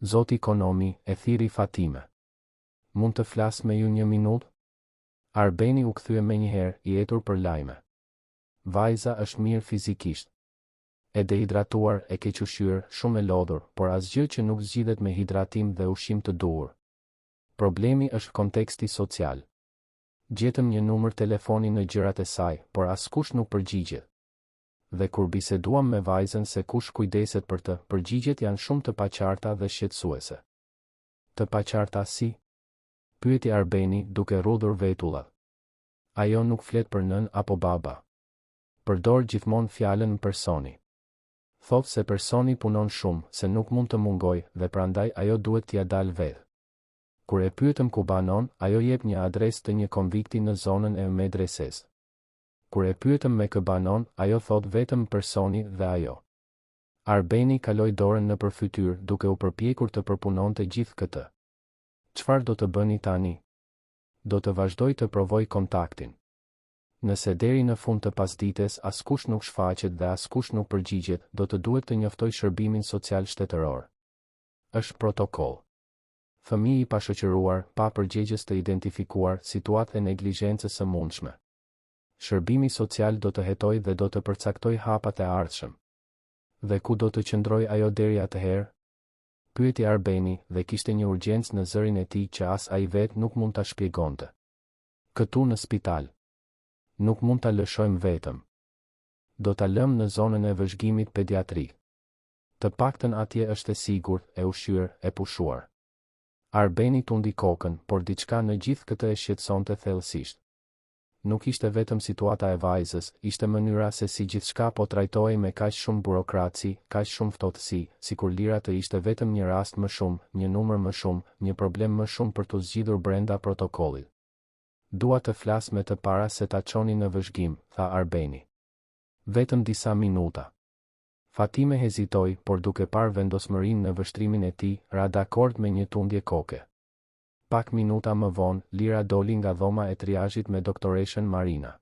Zoti Konomi, e thirri Fatime. Mund të flas me ju një minutë? Arbeni u kthye menjëherë, i etur për lajme. Vajza është mirë fizikisht. E dehidratuar, e kequshqyer, shumë e lodhur, por asgjë që nuk zgjidhet me hidratim dhe ushqim të duhur. Problemi është konteksti social. Gjetëm një numër telefoni në gjërat e saj, por askush nuk përgjigjet. Dhe kur biseduam me vajzën se kush kujdeset për të, përgjigjet janë shumë të paqarta dhe shqetësuese. Të paqarta si? Pyeti Arbeni, duke rrudhur vetullat. Ajo nuk flet për nënë apo baba. Përdor gjithmonë fjalën personi. Thotë se personi punon shumë, se nuk mund të mungojë, dhe prandaj ajo duhet t'ia dalë vetë. Kur e pyetëm ku banon, ajo jep një adresë të një konvikti në zonën e Medresesë. Kur e pyetëm me kë banon, ajo thotë vetëm personi dhe ajo. Arbeni kaloi dorën nëpër fytyrë, duke u përpjekur të përpunonte gjithë këtë. Çfarë do të bëni tani? Do të vazhdoj të provoj kontaktin. Nëse deri në fund të pasdites askush nuk shfaqet dhe askush nuk përgjigjet, do të duhet të njoftoj Shërbimin Social Shtetëror. Është protokoll. Fëmijë i pashoqëruar, pa përgjegjës të identifikuar, situatë e neglizhencës së mundshme. Shërbimi Social do të hetojë dhe do të përcaktojë hapat e ardhshëm. Dhe ku do të qëndrojë ajo deri atëherë? Pyeti Arbeni, dhe kishte një urgjencë në zërin e tij që as ai vetë nuk mund ta shpjegonte. Këtu në spital. Nuk mund ta lëshojmë vetëm. Do ta lëmë në zonën e vëzhgimit pediatrik. Të paktën atje është e sigurt, e ushqyer, e pushuar. Arbeni tundi kokën, por diçka në gjithë këtë e shqetësonte thellësisht. Nuk ishte vetëm situata e vajzës, ishte mënyra se si gjithçka po trajtohej me kaq shumë burokraci, kaq shumë ftohtësi, sikur Lira të ishte vetëm një rast më shumë, një numër më shumë, një problem më shumë për t'u zgjidhur brenda protokollit. Dua të flas me të para se ta çoni në vëzhgim, tha Arbeni. Vetëm disa minuta. Fatime hezitoi, por duke parë vendosmërinë në vështrimin e tij, ra dakord me një tundje koke. Pak minuta më vonë, Lira doli nga dhoma e triazhit me doktoreshën Marina.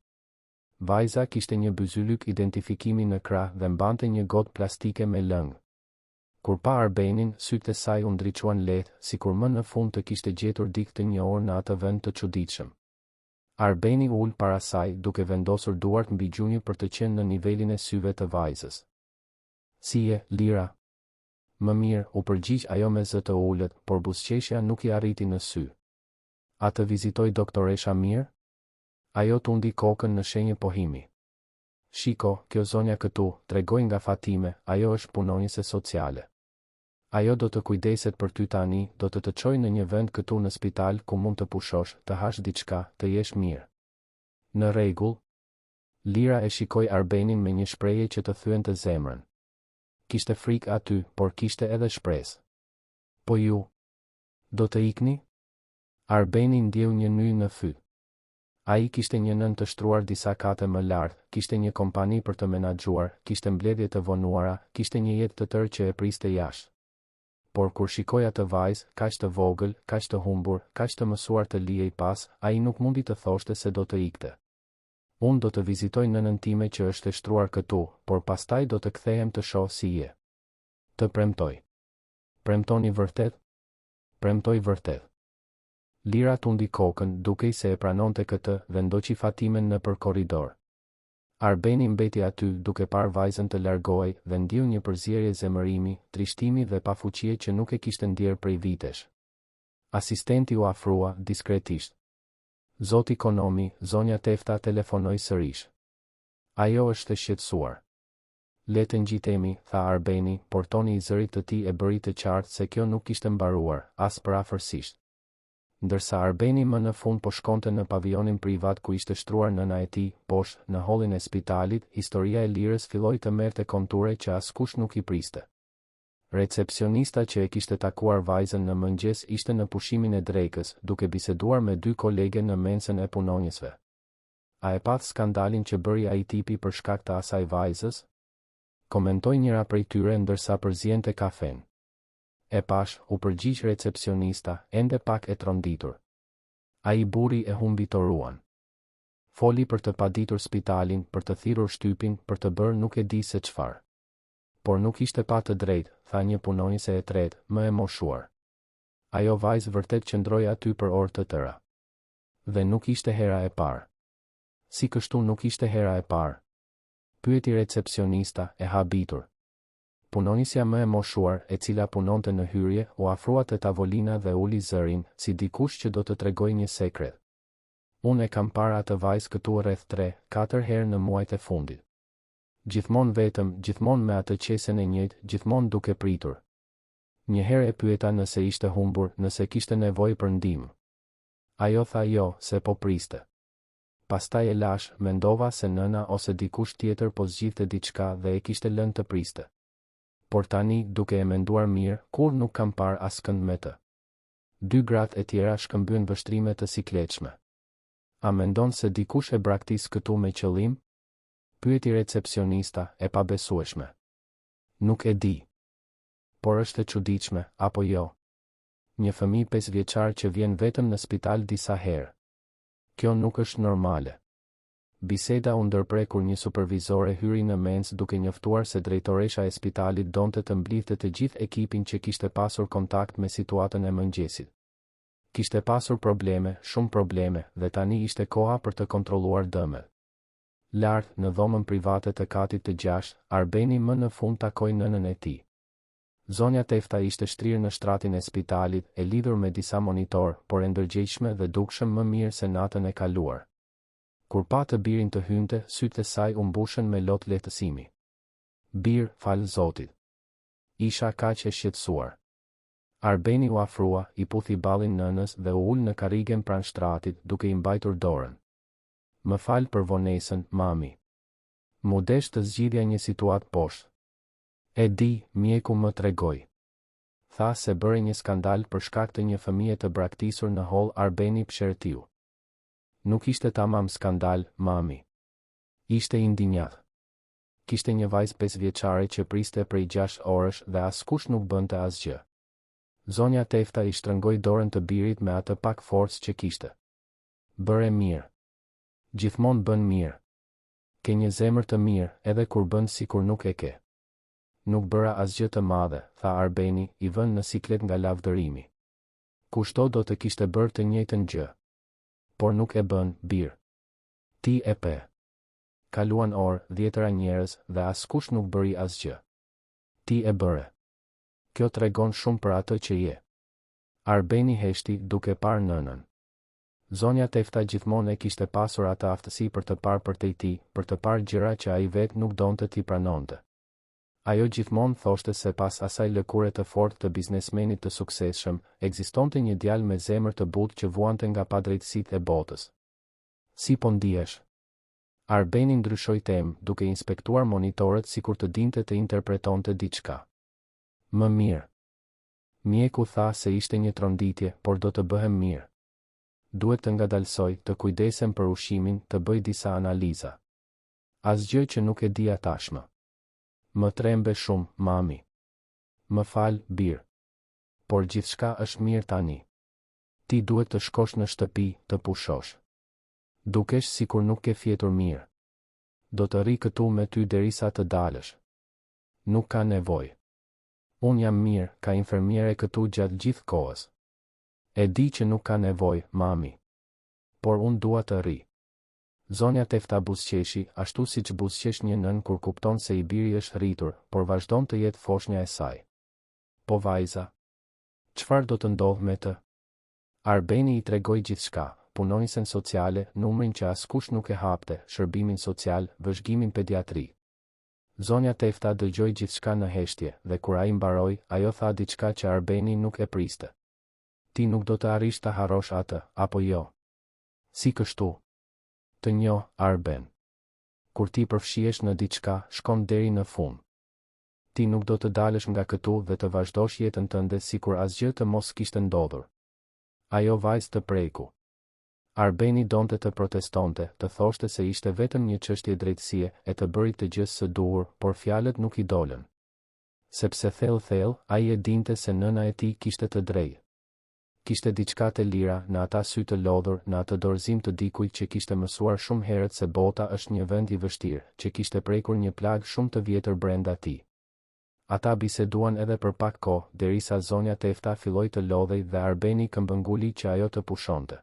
Vajza kishte një byzylyk identifikimi në krah dhe mbante një gotë plastike me lëng. Kur pa Arbenin, sytë e saj u ndriçuan lehtë, sikur më në fund të kishte gjetur dikë të njohur në atë vend të çuditshëm. Arbeni u ul para saj, duke vendosur duart mbi gjunjë për të qenë në nivelin e syve të vajzës. Si je, Lira? Më mirë, u përgjigj ajo me zë të ulët, por buzëqeshja nuk i arriti në sy. A të vizitoi doktoresha mirë? Ajo tundi kokën në shenjë pohimi. Shiko, kjo zonja këtu, tregoi nga Fatime, ajo është punonjëse sociale. Ajo do të kujdeset për ty tani, do të të çojë në një vend këtu në spital ku mund të pushosh, të hash diçka, të jesh mirë. Në rregull? Lira e shikoi Arbenin me një shprehje që të thyente zemrën. Kishte frikë aty, por kishte edhe shpresë. Po ju? Do të ikni? Arbeni ndjeu një nyjë në fyt. Ai kishte një nënë të shtruar disa kate më lart, kishte një kompani për të menaxhuar, kishte mbledhje të vonuara, kishte një jetë të tërë që e priste jashtë. Por kur shikoi atë vajzë, kaq të vogël, kaq të humbur, kaq të mësuar të lihej pas, ai nuk mundi të thoshte se do të ikte. Unë do të vizitoj nënën time që është e shtruar këtu, por pastaj do të kthehem të shoh si je. Të premtoj. Premtoni vërtet? Premtoj vërtet. Lira tundi kokën, dukej se e pranonte këtë, dhe ndoqi Fatimen nëpër korridor. Arbeni mbeti aty, duke parë vajzën të largohej, dhe ndjeu një përzierje zemërimi, trishtimi dhe pafuqie që nuk e kishte ndjerë prej vitesh. Asistenti u afrua, diskretisht. Zoti Konomi, zonja Tefta telefonoi sërish. Ajo është e shqetësuar. Le të ngjitemi, tha Arbeni, por toni i zërit të tij e bëri të qartë se kjo nuk kishte mbaruar, as përafërsisht. Ndërsa Arbeni më në fund po shkonte në pavijonin privat ku ishte shtruar nëna e tij, poshtë, në hollin e spitalit, historia e Lirës filloi të merrte konture që askush nuk i priste. Recepsionista që e kishte takuar vajzën në mëngjes ishte në pushimin e drekës, duke biseduar me dy kolege në mensën e punonjësve. A e patë skandalin që bëri ai tipi për shkak të asaj vajzës? Komentoi njëra prej tyre ndërsa përziente kafenë. E pashë, u përgjigj recepsionista, ende pak e tronditur. Ai burri e humbi toruan. Foli për të paditur spitalin, për të thirrur shtypin, për të bërë nuk e di se çfarë. Por nuk ishte pa të drejtë, tha një punonjëse e tretë, më e moshuar. Ajo vajzë vërtet qëndroi aty për orë të tëra. Dhe nuk ishte hera e parë. Si kështu nuk ishte hera e parë? Pyeti recepsionista, e habitur. Punonjësja më e moshuar, e cila punonte në hyrje, u afrua te tavolina dhe uli zërin, si dikush që do të tregojë një sekret. Unë e kam parë atë vajzë këtu rreth tre, katër herë në muajt e fundit. Gjithmonë vetëm, gjithmonë me atë qesen e njëjtë, gjithmonë duke pritur. Një herë e pyeta nëse ishte humbur, nëse kishte nevojë për ndihmë. Ajo tha jo, se po priste. Pastaj e lashë, mendova se nëna ose dikush tjetër po zgjidhte diçka dhe e kishte lënë të priste. Por tani, duke e menduar mirë, kurrë nuk kam parë askënd me të. Dy gratë e tjera shkëmbyen vështrime të sikletshme. A mendon se dikush e braktis këtu me qëllim? Pyeti recepsionista, e pabesueshme. Nuk e di. Por është e çuditshme, apo jo? Një fëmijë pesëvjeçar që vjen vetëm në spital disa herë. Kjo nuk është normale. Biseda u ndërpre kur një supervizore hyri në mensë duke njoftuar se drejtoresha e spitalit donte të mblidhte të gjithë ekipin që kishte pasur kontakt me situatën e mëngjesit. Kishte pasur probleme, shumë probleme, dhe tani ishte koha për të kontrolluar dëmet. Lart, në dhomën private të katit të gjashtë, Arbeni më në fund takoi nënën e tij. Zonja Tefta ishte shtrirë në shtratin e spitalit, e lidhur me disa monitorë, por e ndërgjegjshme dhe dukshëm më mirë se natën e kaluar. Kur pa të birin të hynte, sytë e saj u mbushën me lot lehtësimi. Bir, falë Zotit. Isha kaq e shqetësuar. Arbeni u afrua, i puthi ballin nënës dhe u ul në karrigen pranë shtratit, duke i mbajtur dorën. Më fal për vonesën, mami. M'u desh të zgjidhja një situatë poshtë. E di, mjeku më tregoi. Tha se bëre një skandal për shkak të një fëmije të braktisur në holl Arbeni psherëtiu. Nuk ishte tamam skandal, mami. Ishte indinjatë. Kishte një vajzë pesëvjeçare që priste prej gjashtë orësh dhe askush nuk bënte asgjë. Zonja Tefta i shtrëngoi dorën të birit me atë pak forcë që kishte. Bëre mirë. Gjithmonë bën mirë. Ke një zemër të mirë, edhe kur bën sikur nuk e ke. Nuk bëra asgjë të madhe, tha Arbeni, i vënë në siklet nga lavdërimi. Kushdo do të kishte bërë të njëjtën gjë. Por nuk e bënë, bir. Ti e pe. Kaluan orë, dhjetëra njerëz, dhe askush nuk bëri asgjë. Ti e bëre. Kjo tregon shumë për atë që je. Arbeni heshti, duke parë nënën. Zonja Tefta gjithmonë e kishte pasur atë aftësi për të parë përtej tij, për të parë gjëra që ai vetë nuk donte t'i pranonte. Ajo gjithmonë thoshte se pas asaj lëkure të fortë të biznesmenit të suksesshëm, ekzistonte një djalë me zemër të butë që vuante nga padrejtësitë e botës. Si po ndihesh? Arbeni ndryshoi temë, duke inspektuar monitorët sikur të dinte të interpretonte diçka. Më mirë. Mjeku tha se ishte një tronditje, por do të bëhem mirë. Duhet të ngadalësoj, të kujdesem për ushqimin, të bëj disa analiza. Asgjë që nuk e dija tashmë. Më trembe shumë, mami. Më fal, bir. Por gjithçka është mirë tani. Ti duhet të shkosh në shtëpi, të pushosh. Dukesh sikur nuk ke fjetur mirë. Do të rri këtu me ty derisa të dalësh. Nuk ka nevojë. Unë jam mirë, ka infermiere këtu gjatë gjithë kohës. E di që nuk ka nevojë, mami. Por unë dua të rri. Zonja Tefta buzëqeshi, ashtu siç buzëqesh një nënë kur kupton se i biri është rritur, por vazhdon të jetë foshnja e saj. Po vajza? Çfarë do të ndodhë me të? Arbeni i tregoi gjithçka, punonjësen sociale, numrin që askush nuk e hapte, shërbimin social, vëzhgimin pediatrik. Zonja Tefta dëgjoi gjithçka në heshtje, dhe kur ai mbaroi, ajo tha diçka që Arbeni nuk e priste. Ti nuk do të arrish ta harrosh atë, apo jo? Si kështu? Të njoh, Arben. Kur ti përfshihesh në diçka, shkon deri në fund. Ti nuk do të dalësh nga këtu dhe të vazhdosh jetën tënde sikur asgjë të mos kishte ndodhur. Ajo vajzë të preku. Arbeni donte të protestonte, të thoshte se ishte vetëm një çështje drejtësie, e të bërit të gjësë së duhur, por fjalët nuk i dolën. Sepse thellë-thellë, ai e dinte se nëna e tij kishte të drejtë. Kishte diçka te Lira, në ata sy të lodhur, në atë dorëzim të dikujt që kishte mësuar shumë herët se bota është një vend i vështirë, që kishte prekur një plagë shumë të vjetër brenda tij. Ata biseduan edhe për pak kohë, derisa zonja Tefta filloi të lodhej dhe Arbeni këmbënguli që ajo të pushonte.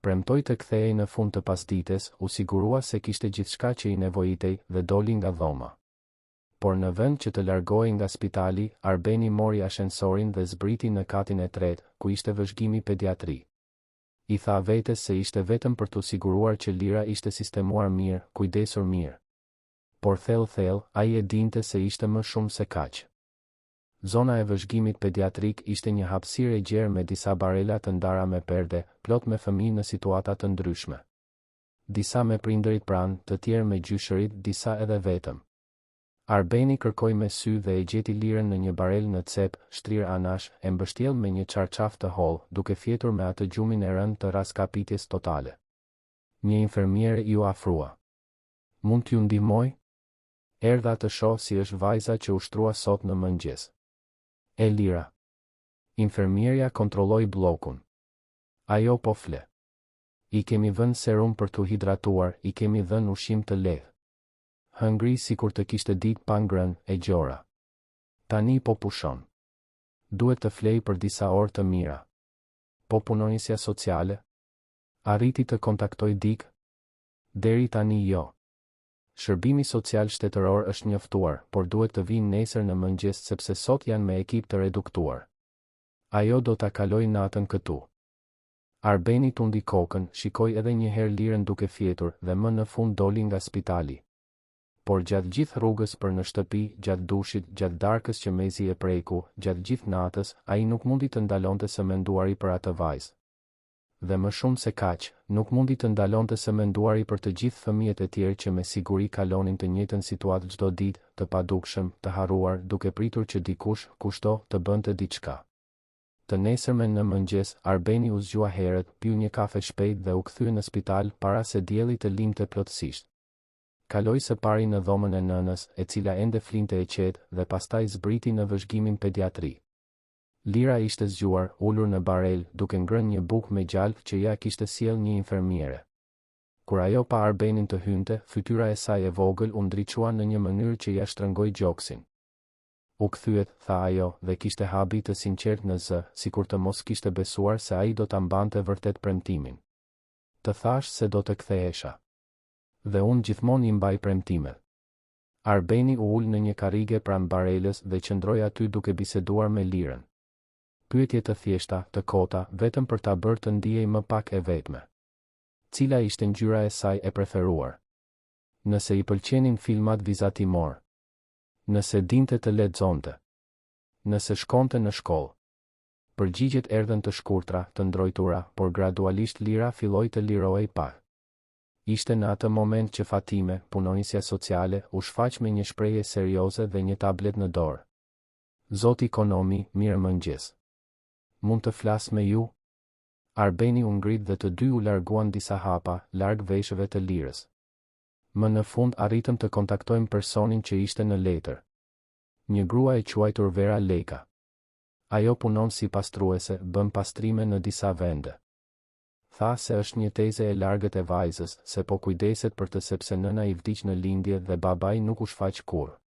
Premtoi të kthehej në fund të pasdites, u sigurua se kishte gjithçka që i nevojitej dhe doli nga dhoma. Por në vend që të largohej nga spitali, Arbeni mori ashensorin dhe zbriti në katin e tretë, ku ishte vëzhgimi pediatrik. I tha vetes se ishte vetëm për t'u siguruar që Lira ishte sistemuar mirë, kujdesur mirë. Por thellë-thellë, ai e dinte se ishte më shumë se kaq. Zona e vëzhgimit pediatrik ishte një hapësirë e gjerë me disa barela të ndara me perde, plot me fëmijë në situata të ndryshme. Disa me prindërit pranë, të tjerë me gjyshërit, disa edhe vetëm. Arbeni kërkoi me sy dhe e gjeti Lirën në një barelë në cep, shtrirë anash, e mbështjellë me një çarçaf të hollë, duke fjetur me atë gjumin e rëndë të rraskapitjes totale. Një infermiere iu afrua. Mund t'ju ndihmoj? Erdha të shoh si është vajza që u shtrua sot në mëngjes. Elira. Infermierja kontrolloi bllokun. Ajo po fle. I kemi vënë serum për t'u hidratuar, i kemi dhënë ushqim të lehtë. Hëngri sikur të kishte ditë pa ngrënë, e gjora. Tani po pushon. Duhet të flejë për disa orë të mira. Po punonjësja sociale? Arriti të kontaktojë dikë? Deri tani jo. Shërbimi Social Shtetëror është njoftuar, por duhet të vijnë nesër në mëngjes sepse sot janë me ekip të reduktuar. Ajo do ta kalojë natën këtu. Arbeni tundi kokën, shikoi edhe një herë Lirën duke fjetur dhe më në fund doli nga spitali. Por gjatë gjithë rrugës për në shtëpi, gjatë dushit, gjatë darkës që mezi e preku, gjatë gjithë natës, ai nuk mundi të ndalonte së menduari për atë vajzë. Dhe më shumë se kaq, nuk mundi të ndalonte së menduari për të gjithë fëmijët e tjerë që me siguri kalonin të njëjtën situatë çdo ditë, të padukshëm, të harruar, duke pritur që dikush, kushdo, të bënte diçka. Të nesërmen në mëngjes, Arbeni u zgjua herët, piu një kafe shpejt dhe u kthye në spital para se dielli të lindte plotësisht. Kaloi së pari në dhomën e nënës, e cila ende flinte e qetë, dhe pastaj zbriti në vëzhgimin pediatrik. Lira ishte zgjuar, ulur në barelë, duke ngrënë një bukë me gjalpë që ia kishte sjellë një infermiere. Kur ajo pa Arbenin të hynte, fytyra e saj e vogël u ndriçua në një mënyrë që ia shtrëngoi gjoksin. U kthyet, tha ajo, dhe kishte habi të sinqertë në zë, sikur të mos kishte besuar se ai do ta mbante vërtet premtimin. Të thashë se do të kthehesha. Dhe unë gjithmonë i mbaj premtimet. Arbeni u ul në një karrige pranë barelës dhe qëndroi aty duke biseduar me Lirën. Pyetje të thjeshta, të kota, vetëm për ta bërë të ndihej më pak e vetme. Cila ishte ngjyra e saj e preferuar? Nëse i pëlqenin filmat vizatimorë. Nëse dinte të lexonte. Nëse shkonte në shkollë. Përgjigjet erdhën të shkurtra, të ndrojtura, por gradualisht Lira filloi të lirohej pak. Ishte në atë moment që Fatime, punonjësja sociale, u shfaq me një shprehje serioze dhe një tablet në dorë. Zoti Konomi, mirëmëngjes. Mund të flas me ju? Arbeni u ngrit dhe të dy u larguan disa hapa, larg veshëve të Lirës. Më në fund arritëm të kontaktojmë personin që ishte në letër. Një grua e quajtur Vera Leka. Ajo punon si pastruese, bën pastrime në disa vende. Tha se është një teze e largët e vajzës, se po kujdeset për të sepse nëna i vdiq në lindje dhe babai nuk u shfaq kurrë.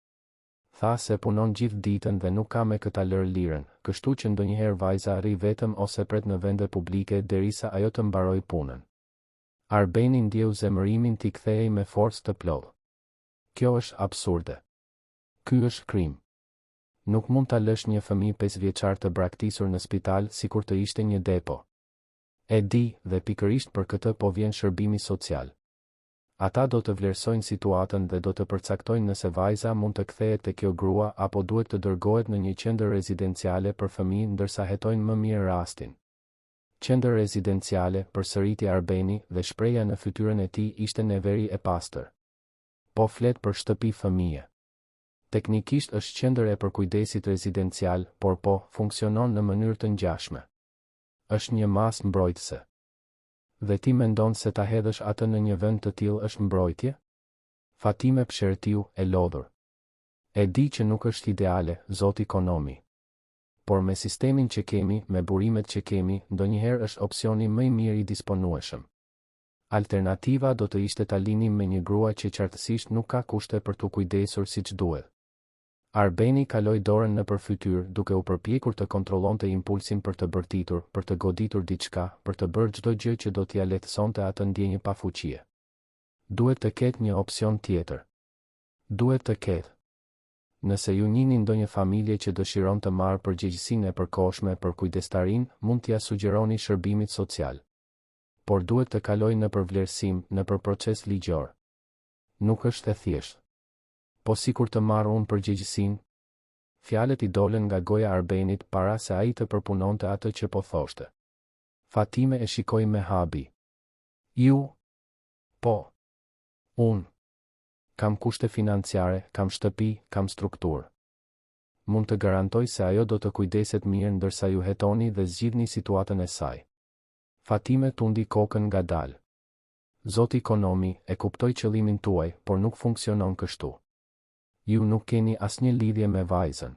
Tha se punon gjithë ditën dhe nuk ka me kë ta lërë Lirën, kështu që ndonjëherë vajza rri vetëm ose pret në vende publike derisa ajo të mbarojë punën. Arbeni ndjeu zemërimin t'i kthehej me forcë të plotë. Kjo është absurde. Ky është krim. Nuk mund ta lësh një fëmijë pesëvjeçar të braktisur në spital sikur të ishte një depo. E di, dhe pikërisht për këtë po vjen shërbimi social. Ata do të vlerësojnë situatën dhe do të përcaktojnë nëse vajza mund të kthehet te kjo grua apo duhet të dërgohet në një qendër rezidenciale për fëmijë ndërsa hetojnë më mirë rastin. Qendër rezidenciale, përsëriti Arbeni, dhe shprehja në fytyrën e tij ishte neveri e pastër. Po flet për shtëpi fëmije. Teknikisht është qendër e përkujdesit rezidencial, por po, funksionon në mënyrë të ngjashme. Është një masë mbrojtëse. Dhe ti mendon se ta hedhësh atë në një vend të tillë është mbrojtje? Fatime psherëtiu, e lodhur. E di që nuk është ideale, zoti Konomi. Por me sistemin që kemi, me burimet që kemi, ndonjëherë është opsioni më i mirë i disponueshëm. Alternativa do të ishte ta linim me një grua që qartësisht nuk ka kushte për t'u kujdesur siç duhet. Arbeni kaloi dorën nëpër fytyrë, duke u përpjekur të kontrollonte impulsin për të bërtitur, për të goditur diçka, për të bërë çdo gjë që do t'ia lehtësonte atë ndjenjë pafuqie. Duhet të ketë një opsion tjetër. Duhet të ketë. Nëse ju njihni ndonjë familje që dëshiron të marrë përgjegjësinë e përkohshme për kujdestarinë, mund t'ia sugjeroni shërbimit social. Por duhet të kalojë nëpër vlerësim, nëpër proces ligjor. Nuk është e thjeshtë. Po sikur të marr unë përgjegjësinë? Fjalët i dolën nga goja Arbenit para se ai të përpunonte atë që po thoshte. Fatime e shikoi me habi. Ju? Po. Unë. Kam kushte financiare, kam shtëpi, kam strukturë. Mund të garantoj se ajo do të kujdeset mirë ndërsa ju hetoni dhe zgjidhni situatën e saj. Fatime tundi kokën ngadalë. Zoti Konomi, e kuptoj qëllimin tuaj, por nuk funksionon kështu. Ju nuk keni asnjë lidhje me vajzën.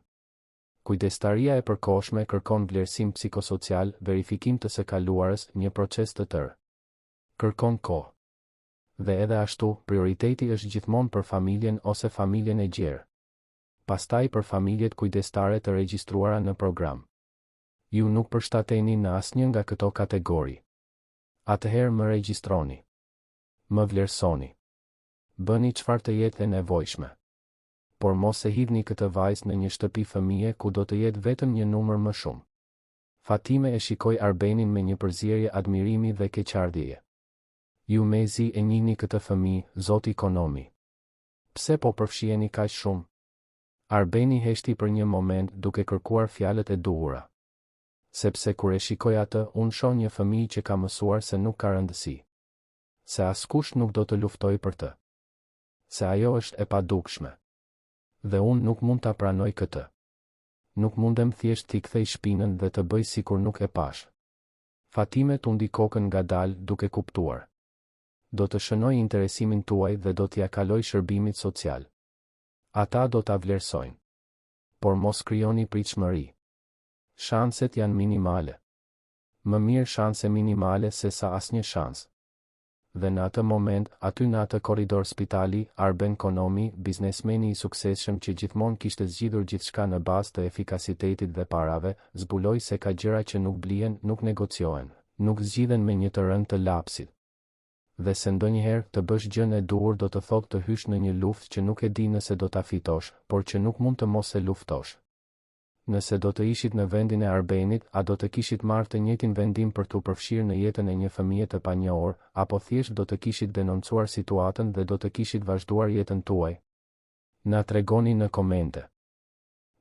Kujdestaria e përkohshme kërkon vlerësim psikosocial, verifikim të së kaluarës, një proces të tërë. Kërkon kohë. Dhe edhe ashtu, prioriteti është gjithmonë për familjen ose familjen e gjerë. Pastaj për familjet kujdestare të regjistruara në program. Ju nuk përshtateni në asnjë nga këto kategori. Atëherë më regjistroni. Më vlerësoni. Bëni çfarë të jetë e nevojshme. Por mos e hidhni këtë vajzë në një shtëpi fëmije ku do të jetë vetëm një numër më shumë. Fatime e shikoi Arbenin me një përzierje admirimi dhe keqardhjeje. Ju mezi e njihni këtë fëmijë, zoti Konomi. Pse po përfshiheni kaq shumë? Arbeni heshti për një moment duke kërkuar fjalët e duhura. Sepse kur e shikoj atë, unë shoh një fëmijë që ka mësuar se nuk ka rëndësi. Se askush nuk do të luftojë për të. Se ajo është e padukshme. Dhe unë nuk mund ta pranoj këtë. Nuk mundem thjesht t'i kthej shpinën dhe të bëj sikur nuk e pashë. Fatime tundi kokën ngadalë duke kuptuar. Do të shënoj interesimin tuaj dhe do t'ia kaloj shërbimit social. Ata do ta vlerësojnë. Por mos krijoni pritshmëri. Shanset janë minimale. Më mirë shanse minimale se sa asnjë shans. Dhe në atë moment, aty në atë korridor spitali, Arben Konomi, biznesmeni i suksesshëm që gjithmonë kishte zgjidhur gjithçka në bazë të efikasitetit dhe parave, zbuloi se ka gjëra që nuk blihen, nuk negociohen, nuk zgjidhen me një të rënë të lapsit. Dhe se ndonjëherë, të bësh gjënë e duhur do të thotë të hysh në një luftë që nuk e di nëse do ta fitosh, por që nuk mund të mos e luftosh. Nëse do të ishit në vendin e Arbenit, a do të kishit marrë të njëjtin vendim për t'u përfshirë në jetën e një fëmije të panjohur, apo thjesht do të kishit denoncuar situatën dhe do të kishit vazhduar jetën tuaj? Na tregoni në komente.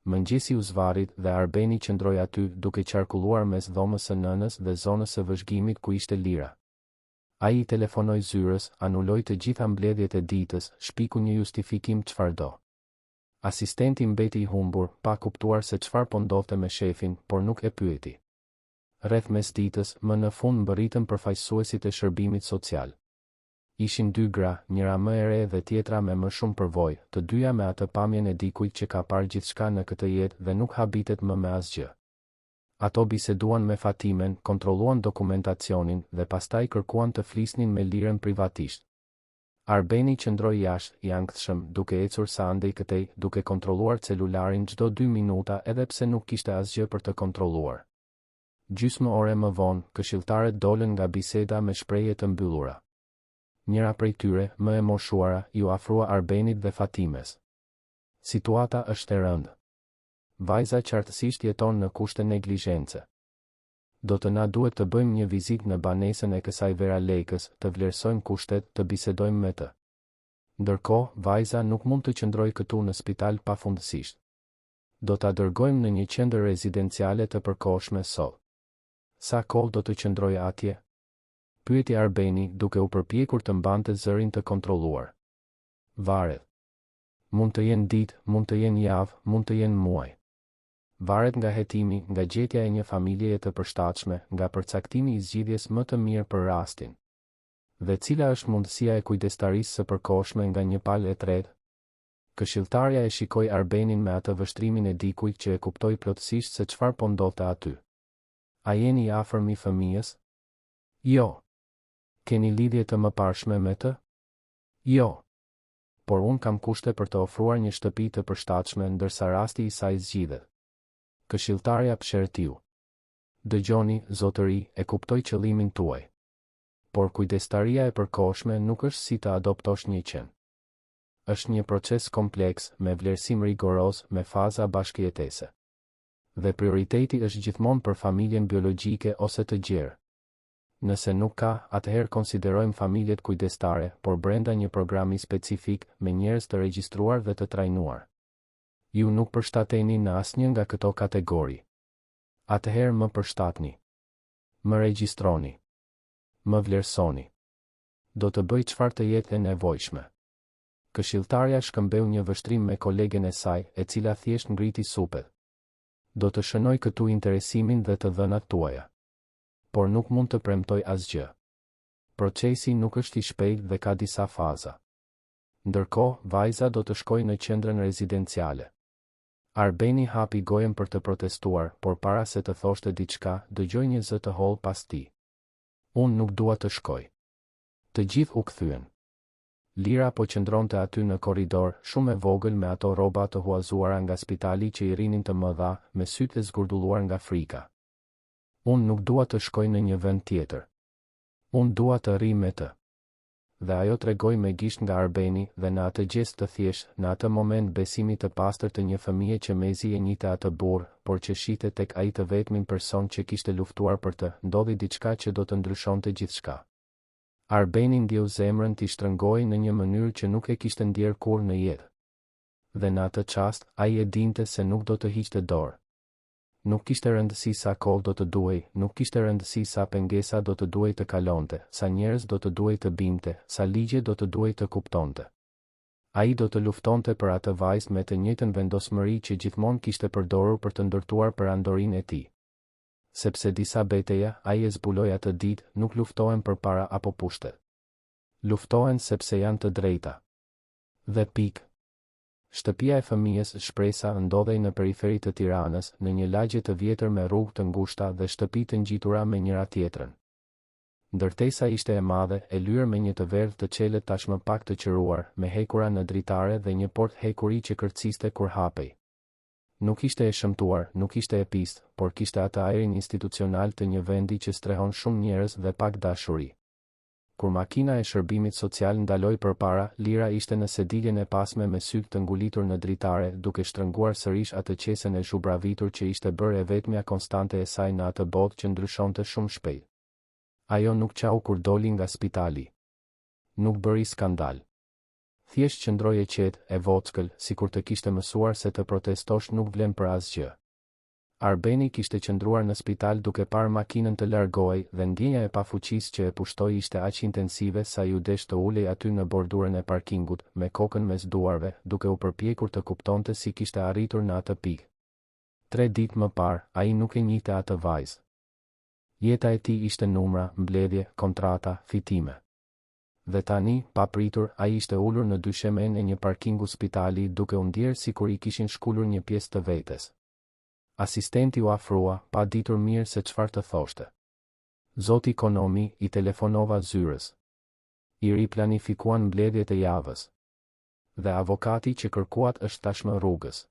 Mëngjesi u zvarrit dhe Arbeni qëndroi aty, duke qarkulluar mes dhomës së nënës dhe zonës së vëzhgimit ku ishte Lira. Ai i telefonoi zyrës, anuloi të gjitha mbledhjet e ditës, shpiku një justifikim çfarëdo. Asistenti mbeti i humbur, pa kuptuar se çfarë po ndodhte me shefin, por nuk e pyeti. Rreth mesditës, më në fund mbërritën përfaqësuesit e shërbimit social. Ishin dy gra, njëra më e re dhe tjetra me më shumë përvojë, të dyja me atë pamjen e dikujt që ka parë gjithçka në këtë jetë dhe nuk habitet më me asgjë. Ato biseduan me Fatimen, kontrolluan dokumentacionin dhe pastaj kërkuan të flisnin me Lirën privatisht. Arbeni qëndroi jashtë, i ankthshëm, duke ecur sa andej këtej, duke kontrolluar celularin çdo dy minuta edhe pse nuk kishte asgjë për të kontrolluar. Gjysmë ore më vonë, këshilltarët dolën nga biseda me shprehje të mbyllura. Njëra prej tyre, më e moshuara, iu afrua Arbenit dhe Fatimes. Situata është e rëndë. Vajza qartësisht jeton në kushte neglizhence. Do të na duhet të bëjmë një vizitë në banesën e kësaj Vera Lekës, të vlerësojmë kushtet, të bisedojmë me të. Ndërkohë, vajza nuk mund të qëndrojë këtu në spital pafundësisht. Do ta dërgojmë në një qendër rezidenciale të përkohshme sot. Sa kohë do të qëndrojë atje? Pyeti Arbeni, duke u përpjekur të mbante zërin të kontrolluar. Varet. Mund të jenë ditë, mund të jenë javë, mund të jenë muaj. Varet nga hetimi, nga gjetja e një familjeje të përshtatshme, nga përcaktimi i zgjidhjes më të mirë për rastin. Dhe cila është mundësia e kujdestarisë së përkohshme nga një palë e tretë? Këshilltarja e shikoi Arbenin me atë vështrimin e dikujt që e kuptoi plotësisht se çfarë po ndodhte aty. A jeni i afërm i fëmijës? Jo. Keni lidhje të mëparshme me të? Jo. Por unë kam kushte për të ofruar një shtëpi të përshtatshme ndërsa rasti i saj zgjidhet. Këshilltarja psherëtiu. Dëgjoni, zotëri, e kuptoj qëllimin tuaj. Por kujdestaria e përkohshme nuk është si të adoptosh një qen. Është një proces kompleks, me vlerësim rigoroz, me faza bashkëjetese. Dhe prioriteti është gjithmonë për familjen biologjike ose të gjerë. Nëse nuk ka, atëherë konsiderojmë familjet kujdestare, por brenda një programi specifik, me njerëz të regjistruar dhe të trajnuar. Ju nuk përshtateni në asnjë nga këto kategori. Atëherë më përshtatni. Më regjistroni. Më vlerësoni. Do të bëj çfarë të jetë e nevojshme. Këshilltarja shkëmbeu një vështrim me kolegen e saj, e cila thjesht ngriti supet. Do të shënoj këtu interesimin dhe të dhënat tuaja. Por nuk mund të premtoj asgjë. Procesi nuk është i shpejtë dhe ka disa faza. Ndërkohë, vajza do të shkojë në qendrën rezidenciale. Arbeni hapi gojën për të protestuar, por para se të thoshte diçka, dëgjoi një zë të hollë pas tij. Unë nuk dua të shkoj. Të gjithë u kthyen. Lira po qëndronte aty në korridor, shumë e vogël me ato rroba të huazuara nga spitali që i rrinin të mëdha, me sytë e zgurdulluar nga frika. Unë nuk dua të shkoj në një vend tjetër. Unë dua të rri me të. Dhe ajo tregoi me gisht nga Arbeni dhe në atë gjest të thjeshtë, në atë moment besimi të pastër të një fëmije që mezi e njihte atë burrë, por që shihte tek ai të vetmin person që kishte luftuar për të, ndodhi diçka që do të ndryshonte gjithçka. Arbeni ndjeu zemrën t'i shtrëngohej në një mënyrë që nuk e kishte ndjerë kurrë në jetë. Dhe në atë çast, ai e dinte se nuk do të hiqte dorë. Nuk kishte rëndësi sa kohë do të duhej, nuk kishte rëndësi sa pengesa do të duhej të kalonte, sa njerëz do të duhej të bindte, sa ligje do të duhej të kuptonte. Ai do të luftonte për atë vajzë me të njëjtën vendosmëri që gjithmonë kishte përdorur për të ndërtuar perandorinë e tij. Sepse disa beteja, ai e zbuloi atë ditë, nuk luftohen për para apo pushtet. Luftohen sepse janë të drejta. Dhe pikë. Shtëpia e fëmijës Shpresa ndodhej në periferi të Tiranës, në një lagje të vjetër me rrugë të ngushta dhe shtëpi të ngjitura me njëra-tjetrën. Ndërtesa ishte e madhe, e lyer me një të verdhë të çelët tashmë pak të qëruar, me hekura në dritare dhe një portë hekuri që kërciste kur hapej. Nuk ishte e shëmtuar, nuk ishte e pistë, por kishte atë ajrin institucional të një vendi që strehon shumë njerëz dhe pak dashuri. Kur makina e shërbimit social ndaloi përpara, Lira ishte në sediljen e pasme me sytë të ngulitur në dritare, duke shtrënguar sërish atë qesen e zhubravitur që ishte bërë e vetmja konstante e saj në atë botë që ndryshonte shumë shpejt. Ajo nuk qau kur doli nga spitali. Nuk bëri skandal. Thjesht qëndroi e qetë, e vockël, sikur të kishte mësuar se të protestosh nuk vlen për asgjë. Arbeni kishte qëndruar në spital duke parë makinën të largohej dhe ndjenja e pafuqisë që e pushtoi ishte aq intensive sa iu desh të ulej aty në bordurën e parkingut, me kokën mes duarve, duke u përpjekur të kuptonte si kishte arritur në atë pikë. Tre ditë më parë, ai nuk e njihte atë vajzë. Jeta e tij ishte numra, mbledhje, kontrata, fitime. Dhe tani, papritur, ai ishte ulur në dyshemenë e një parkingu spitali duke u ndjerë sikur i kishin shkulur një pjesë të vetes. Asistenti u afrua, pa ditur mirë se çfarë të thoshte. Zoti Konomi, i telefonova zyrës. I riplanifikuan mbledhjet e javës. Dhe avokati që kërkuat është tashmë rrugës.